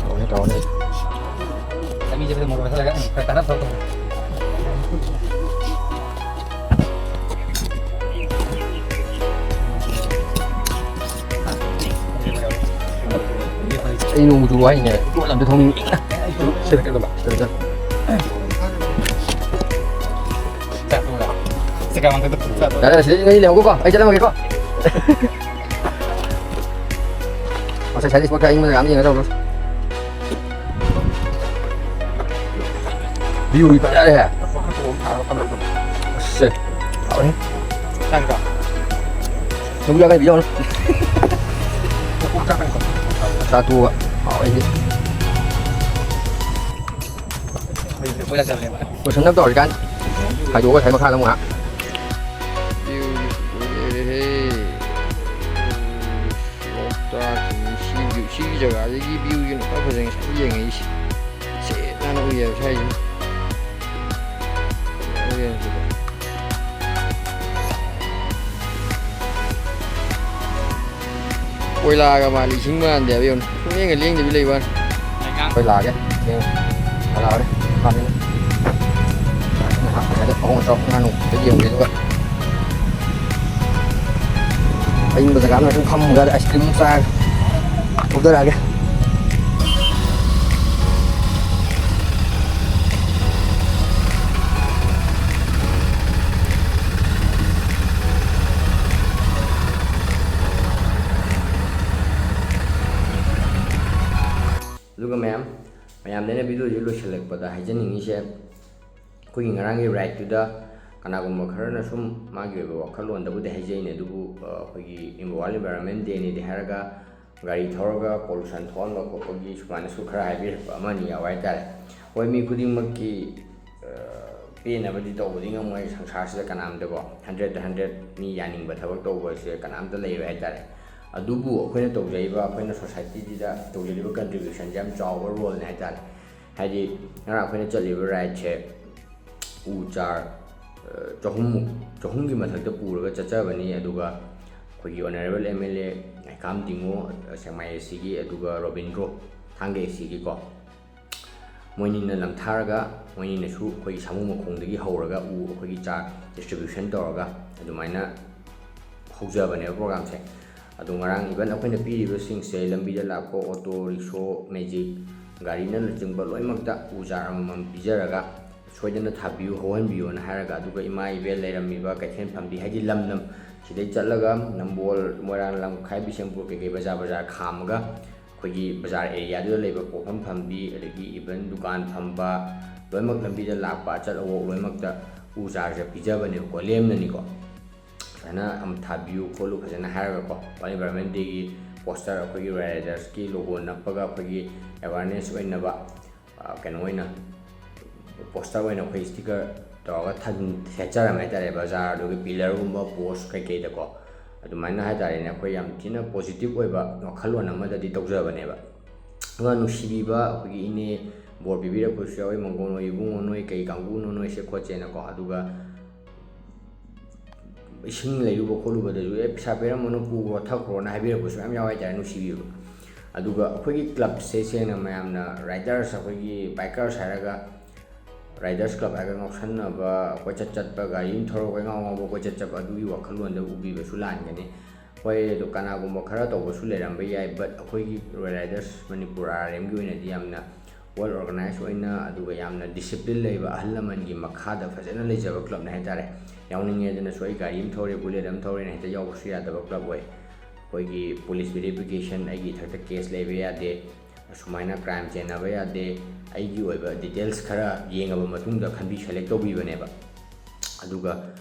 ꯇꯧꯔꯅꯤ, ꯇꯧꯔꯅꯤ꯫ ꯂꯝꯕꯤ ꯆꯠꯄꯗ ꯃꯣꯔꯣꯛ ꯆꯥꯁꯤꯜꯂꯒ, ꯎꯝ, ꯈꯔ ꯀꯥꯟꯅꯕ ꯊꯕꯛ ꯇꯧ꯫ ꯑꯩ ꯅꯣꯡ ꯆꯨꯕ ꯍꯥꯏꯅꯦ, ꯌꯣꯠ ꯑꯝꯇ ꯊꯧꯅꯤꯡꯉꯤ꯫ ꯁꯤꯗ ꯀꯩꯅꯣ ꯁꯤꯗ ꯆꯠ꯫ ꯆꯠꯂꯨꯔ꯫ ꯁꯤ ꯀꯃꯥꯡ ꯈꯛꯇ ꯆꯠꯂꯨꯔ꯫ ꯌꯥꯔꯦ, ꯁꯤꯗ ꯅꯣꯏ ꯂꯩꯍꯧꯀꯣ, ꯑꯩ ꯆꯠꯂꯝꯃꯒꯦꯀꯣ꯫ ꯉꯁꯥꯏ ꯁꯥꯏꯗ ꯏꯁꯄꯣꯠ ꯈꯔ ꯑꯏꯪꯕ ꯖꯒꯥ ꯑꯃ ꯌꯦꯡꯉ ꯆꯠꯂꯨꯔꯣ꯫ ꯚ꯭ꯌꯨꯗꯤ ꯐꯖꯔꯦꯍꯦ꯫ ꯑꯁ, ꯁꯦ꯫ ꯍꯥꯎꯔꯦ꯫ ꯆꯪꯗ꯭ꯔꯣ? ꯊꯨꯝ ꯌꯥꯛꯈꯩ ꯄꯤꯖꯧꯅꯦ꯫ ꯆꯥꯊꯣꯛꯑꯒ ꯍꯥꯎꯔꯦ ꯁꯤ꯫ ꯂꯣꯏꯁꯟꯅꯕ ꯇꯧꯔꯤꯀꯥꯟ ꯈꯥꯏꯗꯣꯛꯑꯒ ꯉꯁꯥꯏ ꯃꯈꯥꯗ ꯑꯃꯨꯛ ꯉꯥꯏꯍꯥꯛ꯫ ꯂꯣꯛꯇꯥꯛ ꯁꯤꯒꯤ, ꯁꯤꯒꯤ ꯖꯒꯥꯁꯤꯒꯤ ꯚ꯭ꯌꯨꯁꯤꯅ ꯈ꯭ꯋꯥꯏ ꯐꯖꯩ ꯉꯁꯥꯏ ꯌꯦꯡꯉꯛꯏꯁꯦ꯫ ꯁꯦꯠ ꯅꯥꯟꯅ ꯎꯏꯌꯦꯕ ꯁ꯭ꯋꯥꯏꯁꯤꯅ꯫ ꯀꯣꯏꯂꯥꯒ ꯃꯥꯜꯂꯤ, ꯏꯁꯤꯡ ꯃꯥꯟꯗꯦ ꯍꯥꯏꯕ ꯌꯦꯡꯉꯨ꯫ ꯁꯨꯡꯂꯦꯡꯒ ꯂꯦꯡꯗꯕꯤ ꯂꯩꯕ ꯋꯥꯅꯤ꯫ ꯀꯣꯏꯂꯥꯒꯦ꯫ ꯌꯦꯡꯉꯨ꯫ ꯀꯣꯏꯂꯥ ꯍꯣꯔꯦ꯫ ꯐꯥꯝꯅꯤꯅ꯫ ꯉꯥꯏꯍꯥꯛ ꯉꯁꯥꯏꯗ ꯑꯍꯣꯡ ꯑꯆꯥꯎ ꯉꯥꯅꯨ ꯑꯝꯇ ꯌꯦꯡꯉꯨꯒꯦ, ꯑꯗꯨꯒ ꯑꯏꯪꯕ ꯖꯒꯥ ꯑꯃ ꯁꯨꯝ ꯐꯝꯃꯒ ice cream ꯆꯥꯔꯒ ꯊꯧꯗꯔꯛꯑꯒꯦ꯫ ꯑꯗꯨꯒ ꯃꯌꯥꯝ, ꯃꯌꯥꯝꯗ ꯑꯩꯅ ꯚꯤꯗꯤꯑꯣꯁꯤ ꯂꯣꯏꯁꯤꯜꯂꯛꯄꯗ ꯍꯥꯏꯖꯅꯤꯡꯉꯤꯁꯦ, ꯑꯩꯈꯣꯏꯒꯤ ꯉꯔꯥꯡꯒꯤ ꯔꯥꯏꯗꯇꯨꯗ ꯀꯅꯥꯒꯨꯝꯕ ꯈꯔꯅ ꯁꯨꯝ ꯃꯥꯒꯤ ꯑꯣꯏꯕ ꯋꯥꯈꯜꯂꯣꯟꯗꯕꯨꯗꯤ ꯍꯥꯏꯖꯩꯅꯦ, ꯑꯗꯨꯕꯨ, ꯑ, ꯑꯩꯈꯣꯏꯒꯤ World Environment Dayꯅꯤꯗꯤ ꯍꯥꯏꯔꯒ ꯒꯥꯔꯤ ꯊꯧꯔꯒ pollution ꯊꯣꯛꯍꯟꯕ ꯈꯣꯠꯄꯒꯤ ꯁꯨꯃꯥꯏꯅꯁꯨ ꯈꯔ ꯍꯥꯏꯕꯤꯔꯛꯄ ꯑꯃꯅꯤ ꯌꯥꯎꯕ ꯍꯥꯏꯇꯥꯔꯦ꯫ ꯍꯣꯏ, ꯃꯤ ꯈꯨꯗꯤꯡꯃꯛꯀꯤ, ꯑ, ꯄꯦꯟꯅꯕꯗꯤ ꯇꯧꯕꯗꯤ ꯉꯝꯃꯣꯏ ꯁꯪꯁꯥꯔꯁꯤꯗ ꯀꯅꯥꯝꯇꯀꯣ꯫ Hundred ꯗ hundred ꯃꯤ ꯌꯥꯅꯤꯡꯕ ꯊꯕꯛ ꯇꯧꯕꯁꯦ ꯀꯅꯥꯝꯇ ꯂꯩꯔꯣꯏ ꯍꯥꯏꯇꯥꯔꯦ꯫ ꯑꯗꯨꯕꯨ ꯑꯩꯈꯣꯏꯅ ꯇꯧꯖꯔꯤꯕ, ꯑꯩꯈꯣꯏꯅ societyꯁꯤꯗ ꯇꯧꯖꯔꯤꯕ contributionꯁꯦ ꯌꯥꯝ ꯆꯥꯎꯕ roleꯅꯦ ꯍꯥꯏꯇꯥꯔꯦ꯫ ꯍꯥꯏꯗꯤ ꯉꯔꯥꯡ ꯑꯩꯈꯣꯏꯅ ꯆꯠꯂꯤꯕ rideꯁꯦ ꯎ ꯆꯥꯔ, ꯑ, ꯆꯍꯨꯝꯃꯨꯛ, ꯆꯍꯨꯝꯒꯤ ꯃꯊꯛꯇ ꯄꯨꯔꯒ ꯆꯠꯆꯕꯅꯤ꯫ ꯑꯗꯨꯒ ꯑꯩꯈꯣꯏꯒꯤ Honourable MLA ꯍꯩꯀꯥꯝ ꯇꯤꯡꯉꯣ, ꯁꯦꯛꯃꯥꯏ ACꯒꯤ, ꯑꯗꯨꯒ ꯔꯣꯕꯤꯟꯗ꯭ꯔꯣ, ꯊꯥꯡꯒ ACꯒꯤꯀꯣ, ꯃꯣꯏꯅꯤꯅ ꯂꯝꯊꯥꯔꯒ, ꯃꯣꯏꯅꯤꯅꯁꯨ ꯑꯩꯈꯣꯏꯒꯤ ꯁꯥꯃꯨ ꯃꯈꯣꯡꯗꯒꯤ ꯍꯧꯔꯒ ꯎ ꯑꯩꯈꯣꯏꯒꯤ ꯆꯥꯔ distribution ꯇꯧꯔꯒ ꯑꯗꯨꯃꯥꯏꯅ ꯍꯧꯖꯕꯅꯦꯕ programꯁꯦ꯫ ꯑꯗꯣ ꯉꯔꯥꯡ even ꯑꯩꯈꯣꯏꯅ ꯄꯤꯔꯤꯕꯁꯤꯡꯁꯦ ꯂꯝꯕꯤꯗ ꯂꯥꯛꯄ auto, rickshaw, magic, ꯒꯥꯔꯤꯅꯆꯤꯡꯕ ꯂꯣꯏꯅꯃꯛꯇ ꯎ ꯆꯥꯔ ꯑꯃꯃꯝ ꯄꯤꯖꯔꯒ ꯁꯣꯏꯗꯅ ꯊꯥꯕꯤꯌꯨ, ꯍꯧꯍꯟꯕꯤꯌꯨꯅ ꯍꯥꯏꯔꯒ, ꯑꯗꯨꯒ ꯏꯃꯥ ꯏꯕꯦꯜ ꯂꯩꯔꯝꯃꯤꯕ ꯀꯩꯊꯦꯜ ꯐꯝꯕꯤ, ꯍꯥꯏꯗꯤ ꯂꯝ ꯂꯝ, ꯁꯤꯗꯩ ꯆꯠꯂꯒ ꯅꯝꯕꯣꯜ, ꯃꯣꯏꯔꯥꯡ, ꯂꯝꯈꯥꯏ, ꯕꯤꯁꯦꯝꯄꯨꯔ ꯀꯩꯀꯩ ꯕꯖꯥꯔ ꯕꯖꯥꯔ ꯈꯥꯝꯃꯒ ꯑꯩꯈꯣꯏꯒꯤ ꯕꯖꯥꯔ areaꯗꯨꯗ ꯂꯩꯕ ꯄꯣꯠꯐꯝ ꯐꯝꯕꯤ, ꯑꯗꯒꯤ even ꯗꯨꯀꯥꯟ ꯐꯝꯕ ꯂꯣꯏꯅꯃꯛ, ꯂꯝꯕꯤꯗ ꯂꯥꯛꯄ ꯑꯆꯠ ꯑꯋꯣꯛ ꯂꯣꯏꯅꯃꯛꯇ ꯎ ꯆꯥꯔꯁꯦ ꯄꯤꯖꯕꯅꯦꯕꯀꯣ, ꯂꯦꯝꯅꯅꯤꯀꯣ꯫ ꯁꯨꯃꯥꯏꯅ ꯑꯃ ꯊꯥꯕꯤꯌꯨ ꯈꯣꯠꯂꯨ ꯐꯖꯅ ꯍꯥꯏꯔꯒꯀꯣ, World Environment Dayꯒꯤ poster ꯑꯩꯈꯣꯏꯒꯤ ridersꯀꯤ logo ꯅꯞꯄꯒ ꯑꯩꯈꯣꯏꯒꯤ awareness ꯑꯣꯏꯅꯕ, ꯑ, ꯀꯩꯅꯣ ꯑꯣꯏꯅ ꯄꯣꯁꯇꯔ ꯑꯣꯏꯅ ꯑꯩꯈꯣꯏ ꯁ꯭ꯇꯤꯀꯔ ꯇꯧꯔꯒ ꯊꯦꯠꯆꯔꯝꯃꯦ ꯍꯥꯏꯇꯥꯔꯦ, ꯕꯖꯥꯔꯗꯨꯒꯤ ꯄꯤꯂꯔꯒꯨꯝꯕ, ꯄꯣꯁ ꯀꯩꯀꯩꯗꯀꯣ꯫ ꯑꯗꯨꯃꯥꯏꯅ ꯍꯥꯏꯇꯥꯔꯦꯅꯦ, ꯑꯩꯈꯣꯏ ꯌꯥꯝ ꯊꯤꯅ ꯄꯣꯖꯤꯇꯤꯕ ꯑꯣꯏꯕ ꯋꯥꯈꯜꯂꯣꯟ ꯑꯃꯗꯗꯤ ꯇꯧꯖꯕꯅꯦꯕ꯫ ꯑꯗꯨꯒ ꯅꯨꯡꯁꯤꯕꯤꯕ ꯑꯩꯈꯣꯏꯒꯤ ꯏꯅꯦ, ꯕꯣꯔ ꯄꯤꯕꯤꯔꯛꯄꯁꯨ ꯌꯥꯎꯋꯤ, "ꯃꯪꯒꯣꯜ ꯅꯣꯏ ꯏꯕꯨꯡꯉꯣ, ꯅꯣꯏ ꯀꯩ ꯀꯥꯡꯕꯨꯅꯣ ꯅꯣꯏꯁꯦ?" ꯈꯣꯠꯁꯦꯅꯀꯣ꯫ ꯑꯗꯨꯒ ꯏꯁꯤꯡ ꯂꯩꯔꯨꯕ ꯈꯣꯠꯂꯨꯕꯗꯁꯨ, "ꯑꯦ, ꯄꯩꯁꯥ ꯄꯤꯔꯝꯃꯅꯨ, ꯄꯨꯈ꯭ꯔꯣ, ꯊꯛꯈ꯭ꯔꯣꯅ" ꯍꯥꯏꯕꯤꯔꯛꯄꯁꯨ ꯃꯌꯥꯝ ꯌꯥꯎꯋꯦ ꯍꯥꯏꯇꯥꯔꯦ, ꯅꯨꯡꯁꯤꯕꯤꯕ꯫ ꯑꯗꯨꯒ ꯑꯩꯈꯣꯏꯒꯤ ꯀ꯭ꯂꯕꯁꯦ ꯁꯦꯡꯅ ꯃꯌꯥꯝꯅ ꯔꯥꯏꯗꯔꯁ, ꯑꯩꯈꯣꯏꯒꯤ ꯕꯥꯏꯀꯔꯁ ꯍꯥꯏꯔꯒ, ꯔꯥꯏꯗꯔꯁ ꯀ꯭ꯂꯕ ꯍꯥꯏꯔꯒ ꯉꯥꯎꯁꯟꯅꯕ, ꯀꯣꯏꯆꯠ ꯆꯠꯄ, ꯒꯥꯔꯤ ꯑꯃ ꯊꯧꯔꯒ ꯀꯣꯏꯉꯥꯎ ꯉꯥꯎꯕ, ꯀꯣꯏꯆꯠ ꯆꯠꯄ, ꯑꯗꯨꯒꯤ ꯋꯥꯈꯜꯂꯣꯟꯗ ꯎꯕꯤꯕꯁꯨ ꯂꯥꯟꯒꯅꯤ꯫ ꯍꯣꯏ, ꯑꯗꯣ ꯀꯅꯥꯒꯨꯝꯕ ꯈꯔ ꯇꯧꯕꯁꯨ ꯂꯩꯔꯝꯕ ꯌꯥꯏ, but ꯑꯩꯈꯣꯏꯒꯤ ꯔꯣꯌꯦꯜ ꯔꯥꯏꯗꯔꯁ ꯃꯅꯤꯄꯨꯔ, ꯑꯥꯔ ꯑꯥꯔ ꯑꯦꯝꯒꯤ ꯑꯣꯏꯅꯗꯤ ꯌꯥꯝꯅ ꯋꯦꯜ ꯑꯣꯔꯒꯅꯥꯏꯖ ꯑꯣꯏꯅ, ꯑꯗꯨꯒ ꯌꯥꯝꯅ ꯗꯤꯁꯤꯄ꯭ꯂꯤꯟ ꯂꯩꯕ, ꯑꯍꯜ ꯂꯃꯟꯒꯤ ꯃꯈꯥꯗ ꯐꯖꯅ ꯂꯩꯖꯕ ꯀ꯭ꯂꯕꯅꯦ ꯍꯥꯏꯇꯥꯔꯦ꯫ ꯌꯥꯎꯅꯤꯡꯉꯦꯗꯅꯁꯨ ꯑꯩ ꯒꯥꯔꯤ ꯑꯃ ꯊꯧꯔꯦ, ꯕꯨꯂꯦꯠ ꯑꯃ ꯊꯧꯔꯦꯅ ꯍꯦꯛꯇ ꯌꯥꯎꯕꯁꯨ ꯌꯥꯗꯕ ꯀ꯭ꯂꯕ ꯑꯣꯏ꯫ ꯑꯩꯈꯣꯏꯒꯤ ꯄꯨꯂꯤꯁ ꯚꯦꯔꯤꯐꯤꯀꯦꯁꯟ, ꯑꯩꯒꯤ ꯏꯊꯛꯇ ꯀꯦꯁ ꯂꯩꯕ ꯌꯥꯗꯦ, ꯑꯁꯨꯃꯥꯏꯅ ꯀ꯭ꯔꯥꯏꯝ ꯆꯦꯟꯅꯕ ꯌꯥꯗꯦ, ꯑꯩꯒꯤ ꯑꯣꯏꯕ ꯗꯤꯇꯦꯜꯁ ꯈꯔ ꯌꯦꯡꯉꯕ ꯃꯇꯨꯡꯗ ꯈꯟꯕꯤ, ꯁꯦꯂꯦꯛ ꯇꯧꯕꯤꯕꯅꯦꯕ꯫ ꯑꯗꯨꯒ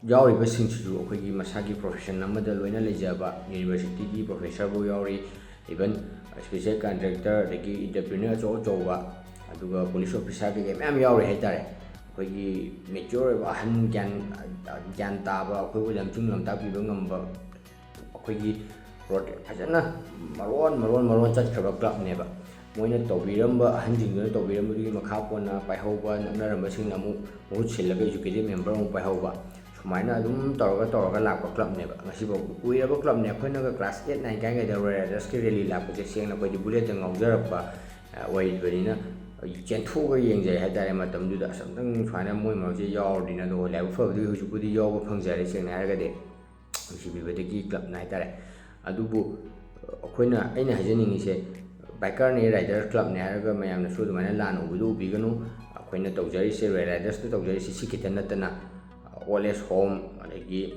ꯌꯥꯎꯔꯤꯕꯁꯤꯡꯁꯤꯁꯨ ꯑꯩꯈꯣꯏꯒꯤ ꯃꯁꯥꯒꯤ ꯄ꯭ꯔꯣꯐꯦꯁꯟ ꯑꯃꯗ ꯂꯣꯏꯅ ꯂꯩꯖꯕ, ꯌꯨꯅꯤꯚꯔꯁꯤꯇꯤꯒꯤ ꯄ꯭ꯔꯣꯐꯦꯁꯔꯕꯨ ꯌꯥꯎꯔꯤ, ꯏꯚꯟ ꯁ꯭ꯄꯦꯁꯦꯜ ꯀꯟꯇ꯭ꯔꯦꯛꯇꯔ, ꯑꯗꯒꯤ ꯑꯦꯟꯇꯔꯄ꯭ꯔꯤꯅꯔ ꯑꯆꯧ ꯑꯆꯧꯕ, ꯑꯗꯨꯒ ꯄꯨꯂꯤꯁ ꯑꯣꯐꯤꯁꯥꯔ ꯀꯩꯀꯩ ꯃꯌꯥꯝ ꯌꯥꯎꯔꯤ ꯍꯥꯏꯇꯥꯔꯦ꯫ ꯑꯩꯈꯣꯏꯒꯤ ꯃꯦꯆ꯭ꯌꯣꯔ ꯑꯣꯏꯕ ꯑꯍꯟ, ꯒ꯭ꯌꯥꯟ, ꯒ꯭ꯌꯥꯟ ꯇꯥꯕ, ꯑꯩꯈꯣꯏꯕꯨ ꯂꯝꯖꯤꯡ ꯂꯝꯇꯥꯛꯄꯤꯕ ꯉꯝꯕ, ꯑꯩꯈꯣꯏꯒꯤ ꯔꯣꯠ ꯐꯖꯅ ꯃꯔꯣꯟ ꯃꯔꯣꯟ ꯃꯔꯣꯟ ꯆꯠꯈ꯭ꯔꯕ ꯀ꯭ꯂꯕꯅꯦꯕ꯫ ꯃꯣꯏꯅ ꯇꯧꯕꯤꯔꯝꯕ, ꯑꯍꯟꯁꯤꯡꯗꯨꯅ ꯇꯧꯕꯤꯔꯝꯕꯗꯨꯒꯤ ꯃꯈꯥ ꯄꯣꯟꯅ ꯄꯥꯏꯍꯧꯕ, ꯅꯛꯅꯔꯝꯕꯁꯤꯡꯅ ꯑꯃꯨꯛ ꯃꯍꯨꯠ ꯁꯤꯜꯂꯒ ꯑꯦꯛꯖꯤꯀ꯭ꯌꯨꯇꯤꯚ ꯃꯦꯝꯕꯔ ꯑꯃꯨꯛ ꯄꯥꯏꯍꯧꯕ, ꯁꯨꯃꯥꯏꯅ ꯑꯗꯨꯝ ꯇꯧꯔꯒ ꯇꯧꯔꯒ ꯂꯥꯛꯄ ꯀ꯭ꯂꯕꯅꯦꯕ꯫ ꯉꯁꯤꯐꯥꯎ ꯀꯨꯏꯔꯕ ꯀ꯭ꯂꯕꯅꯦ꯫ ꯑꯩꯈꯣꯏꯅꯒ ꯀ꯭ꯂꯥꯁ ꯑꯦꯠ ꯅꯥꯏꯟ ꯀꯥꯏꯉꯩꯗ ꯔꯣꯌꯦꯜ ꯔꯥꯏꯗꯔꯁꯀꯤ ꯔꯦꯂꯤ ꯂꯥꯛꯄꯁꯦ ꯁꯦꯡꯅ ꯑꯩꯈꯣꯏꯗꯤ ꯕꯨꯂꯦꯠꯇ ꯉꯥꯎꯖꯔꯛꯄ, ꯑ, ꯑꯣꯏꯕꯅꯤꯅ ꯆꯦꯟꯊꯣꯛꯑꯒ ꯌꯦꯡꯖꯩ ꯍꯥꯏꯇꯥꯔꯦ꯫ ꯃꯇꯝꯗꯨꯗ ꯑꯁ, ꯑꯝꯇꯪ ꯁꯨꯃꯥꯏꯅ ꯃꯣꯏ ꯃꯔꯛꯁꯦ ꯌꯥꯎꯔꯗꯤꯅ꯫ ꯑꯗꯣ ꯂꯥꯏꯕꯛ ꯐꯕꯗꯒꯤ ꯍꯧꯖꯤꯛꯄꯨꯗꯤ ꯌꯥꯎꯕ ꯐꯪꯖꯔꯦ, ꯁꯦꯡꯅ ꯍꯥꯏꯔꯒꯗꯤ꯫ ꯅꯨꯡꯁꯤꯕꯤꯕꯗꯒꯤ ꯀ꯭ꯂꯕꯅ ꯍꯥꯏꯇꯥꯔꯦ꯫ ꯑꯗꯨꯕꯨ ꯑꯩꯈꯣꯏꯅ, ꯑꯩꯅ ꯍꯥꯏꯖꯅꯤꯡꯉꯤꯁꯦ, ꯕꯥꯏꯀꯔꯅꯦ, ꯔꯥꯏꯗꯔ ꯀ꯭ꯂꯕꯅꯦ ꯍꯥꯏꯔꯒ ꯃꯌꯥꯝꯅꯁꯨ ꯑꯗꯨꯃꯥꯏꯅ ꯂꯥꯟꯅ ꯎꯕꯗꯨ ꯎꯕꯤꯒꯅꯨ꯫ ꯑꯩꯈꯣꯏꯅ ꯇꯧꯖꯔꯤꯁꯦ, ꯔꯣꯌꯦꯜ ꯔꯥꯏꯗꯔꯁꯅ ꯇꯧꯖꯔꯤꯁꯦ ꯁꯤ ꯈꯤꯇ ꯅꯠꯇꯅ, ꯑꯣꯜ ꯑꯦꯖ ꯍꯣꯝ, ꯑꯗꯒꯤ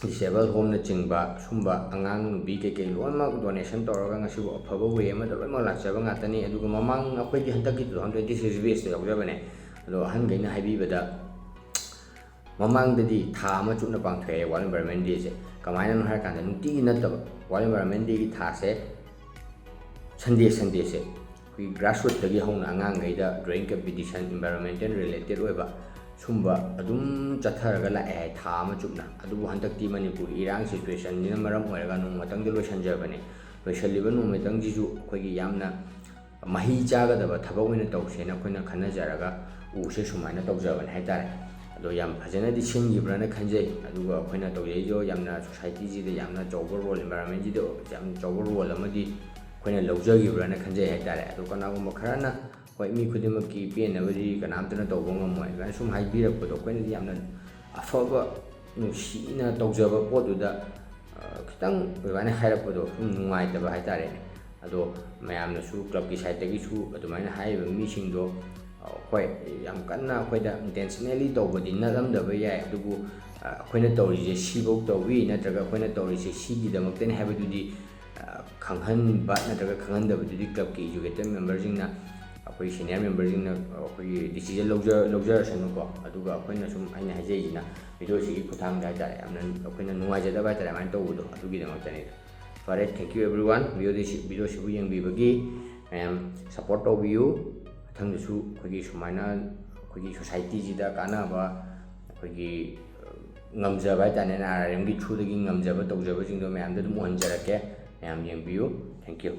ꯗꯤꯁꯦꯕꯜ ꯍꯣꯝꯅꯆꯤꯡꯕ, ꯁꯨꯝꯕ ꯑꯉꯥꯡ ꯅꯨꯄꯤ ꯀꯩꯀꯩ ꯂꯣꯏꯅꯃꯛ ꯗꯣꯅꯦꯁꯟ ꯇꯧꯔꯒ ꯉꯁꯤꯕꯨ ꯑꯐꯕ ꯋꯦ ꯑꯃꯗ ꯂꯣꯏꯅꯃꯛ ꯂꯥꯛꯆꯕ ꯉꯥꯛꯇꯅꯤ꯫ ꯑꯗꯨꯒ ꯃꯃꯥꯡ ꯑꯩꯈꯣꯏꯒꯤ ꯍꯟꯗꯛꯀꯤ two thousand twenty six best ꯌꯥꯎꯖꯕꯅꯦ꯫ ꯑꯗꯣ ꯑꯍꯟꯈꯩꯅ ꯍꯥꯏꯕꯤꯕꯗ, ꯃꯃꯥꯡꯗꯗꯤ ꯊꯥ ꯑꯃ ꯆꯨꯞꯅ ꯄꯥꯡꯊꯣꯛꯑꯦ ꯋꯥꯔꯜ ꯏꯟꯚꯥꯏꯔꯣꯟꯃꯦꯟ ꯗꯦꯁꯦ꯫ ꯀꯃꯥꯏꯅꯅꯣ ꯍꯥꯏꯔꯀꯥꯟꯗ, ꯅꯨꯡꯇꯤꯒꯤ ꯅꯠꯇꯕ, ꯋꯥꯔꯜ ꯏꯟꯚꯥꯏꯔꯣꯟꯃꯦꯟ ꯗꯦꯒꯤ ꯊꯥꯁꯦ ꯁꯟꯗꯦ, ꯁꯟꯗꯦꯁꯦ ꯑꯩꯈꯣꯏꯒꯤ grassrootꯇꯒꯤ ꯍꯧꯅ ꯑꯉꯥꯡꯈꯩꯗ drawing competition, environmental related ꯑꯣꯏꯕ ꯁꯨꯝꯕ ꯑꯗꯨꯝ ꯆꯠꯊꯔꯒ ꯂꯥꯛꯑꯦ ꯍꯥꯏ, ꯊꯥ ꯑꯃ ꯆꯨꯞꯅ꯫ ꯑꯗꯨꯕꯨ ꯍꯟꯗꯛꯇꯤ ꯃꯅꯤꯄꯨꯔꯒꯤ ꯏꯔꯥꯡ situationꯁꯤꯅ ꯃꯔꯝ ꯑꯣꯏꯔꯒ ꯅꯣꯡꯃꯇꯪꯗ ꯂꯣꯏꯁꯤꯟꯖꯕꯅꯦ꯫ ꯂꯣꯏꯁꯤꯜꯂꯤꯕ ꯅꯣꯡꯃꯇꯪꯁꯤꯁꯨ ꯑꯩꯈꯣꯏꯒꯤ ꯌꯥꯝꯅ ꯃꯍꯩ ꯆꯥꯒꯗꯕ ꯊꯕꯛ ꯑꯣꯏꯅ ꯇꯧꯁꯦꯅ ꯑꯩꯈꯣꯏꯅ ꯈꯟꯅꯖꯔꯒ ꯎꯁꯦ ꯁꯨꯃꯥꯏꯅ ꯇꯧꯖꯕꯅꯦ ꯍꯥꯏꯇꯥꯔꯦ꯫ ꯑꯗꯣ ꯌꯥꯝ ꯐꯖꯅꯗꯤ ꯁꯤꯟꯈꯤꯕ꯭ꯔꯥꯅ ꯈꯟꯖꯩ꯫ ꯑꯗꯨꯒ ꯑꯩꯈꯣꯏꯅ ꯇꯧꯖꯩꯗꯣ ꯌꯥꯝꯅ societyꯁꯤꯗ ꯌꯥꯝꯅ ꯑꯆꯧꯕ role, environmentꯁꯤꯗ ꯌꯥꯝ ꯑꯆꯧꯕ role ꯑꯃꯗꯤ ꯑꯩꯈꯣꯏꯅ ꯂꯧꯖꯈꯤꯕ꯭ꯔꯥꯅ ꯈꯟꯖꯩ ꯍꯥꯏꯇꯥꯔꯦ꯫ ꯑꯗꯣ ꯀꯅꯥꯒꯨꯝꯕ ꯈꯔꯅ, ꯍꯣꯏ, ꯃꯤ ꯈꯨꯗꯤꯡꯃꯛꯀꯤ ꯄꯦꯟꯅꯕꯗꯤ ꯀꯅꯥꯝꯇꯅ ꯇꯧꯕ ꯉꯝꯃꯣꯏ, ꯑꯗꯨꯃꯥꯏꯅ ꯁꯨꯝ ꯍꯥꯏꯕꯤꯔꯛꯄꯗꯣ ꯑꯩꯈꯣꯏꯅꯗꯤ ꯌꯥꯝꯅ ꯑꯐꯕ, ꯅꯨꯡꯁꯤꯅ ꯇꯧꯖꯕ ꯄꯣꯠꯇꯨꯗ ꯈꯤꯇꯪ ꯑꯗꯨꯃꯥꯏꯅ ꯍꯥꯏꯔꯛꯄꯗꯣ ꯁꯨꯝ ꯅꯨꯡꯉꯥꯏꯇꯕ ꯍꯥꯏꯇꯥꯔꯦꯅꯦ꯫ ꯑꯗꯣ ꯃꯌꯥꯝꯅꯁꯨ clubꯀꯤ sideꯇꯒꯤꯁꯨ ꯑꯗꯨꯃꯥꯏꯅ ꯍꯥꯏꯔꯤꯕ ꯃꯤꯁꯤꯡꯗꯣ, ꯍꯣꯏ, ꯌꯥꯝ ꯀꯟꯅ ꯑꯩꯈꯣꯏꯗ intentionally ꯇꯧꯕꯗꯤ ꯅꯠꯂꯝꯗꯕ ꯌꯥꯏ, ꯑꯗꯨꯕꯨ ꯑꯩꯈꯣꯏꯅ ꯇꯧꯔꯤꯁꯦ ꯁꯤꯐꯧ ꯇꯧꯏ ꯅꯠꯇ꯭ꯔꯒ ꯑꯩꯈꯣꯏꯅ ꯇꯧꯔꯤꯁꯦ ꯁꯤꯒꯤꯗꯃꯛꯇꯅꯤ ꯍꯥꯏꯕꯗꯨꯗꯤ ꯈꯪꯍꯟꯕ ꯅꯠꯇ꯭ꯔꯒ ꯈꯪꯍꯟꯗꯕꯗꯨꯗꯤ clubꯀꯤ educated memberꯁꯤꯡꯅ, ꯑꯩꯈꯣꯏ senior memberꯁꯤꯡꯅ ꯑꯩꯈꯣꯏꯒꯤ decision ꯂꯧꯖ-, ꯂꯧꯖꯔꯁꯅꯨꯀꯣ꯫ ꯑꯗꯨꯒ ꯑꯩꯈꯣꯏꯅ ꯁꯨꯝ, ꯑꯩꯅ ꯍꯥꯏꯖꯩꯁꯤꯅ videoꯁꯤꯒꯤ ꯈꯨꯠꯊꯥꯡꯗ ꯍꯥꯏꯇꯥꯔꯦ, ꯌꯥꯝꯅ ꯑꯩꯈꯣꯏꯅ ꯅꯨꯡꯉꯥꯏꯖꯗꯕ ꯍꯥꯏꯇꯥꯔꯦ ꯑꯗꯨꯃꯥꯏꯅ ꯇꯧꯕꯗꯣ, ꯑꯗꯨꯒꯤꯗꯃꯛꯇꯅꯤꯗ꯫ ꯐꯔꯦ, thank you everyone, videoꯁꯤ, videoꯁꯤꯕꯨ ꯌꯦꯡꯕꯤꯕꯒꯤ꯫ ꯃꯌꯥꯝ support ꯇꯧꯕꯤꯌꯨ꯫ ꯃꯊꯪꯗꯁꯨ ꯑꯩꯈꯣꯏꯒꯤ ꯁꯨꯃꯥꯏꯅ ꯑꯩꯈꯣꯏꯒꯤ societyꯁꯤꯗ ꯀꯥꯟꯅꯕ, ꯑꯩꯈꯣꯏꯒꯤ ꯉꯝꯖꯕ ꯍꯥꯏꯇꯥꯔꯦꯅꯦ, ꯑꯥꯔ ꯑꯥꯏ ꯑꯦꯝꯒꯤ throughꯗꯒꯤ ꯉꯝꯖꯕ ꯇꯧꯖꯕꯁꯤꯡꯗꯣ ꯃꯌꯥꯝꯗ ꯑꯗꯨꯝ ꯎꯍꯟꯖꯔꯛꯀꯦ꯫ ꯃꯌꯥꯝ ꯌꯦꯡꯕꯤꯌꯨ꯫ Thank you꯫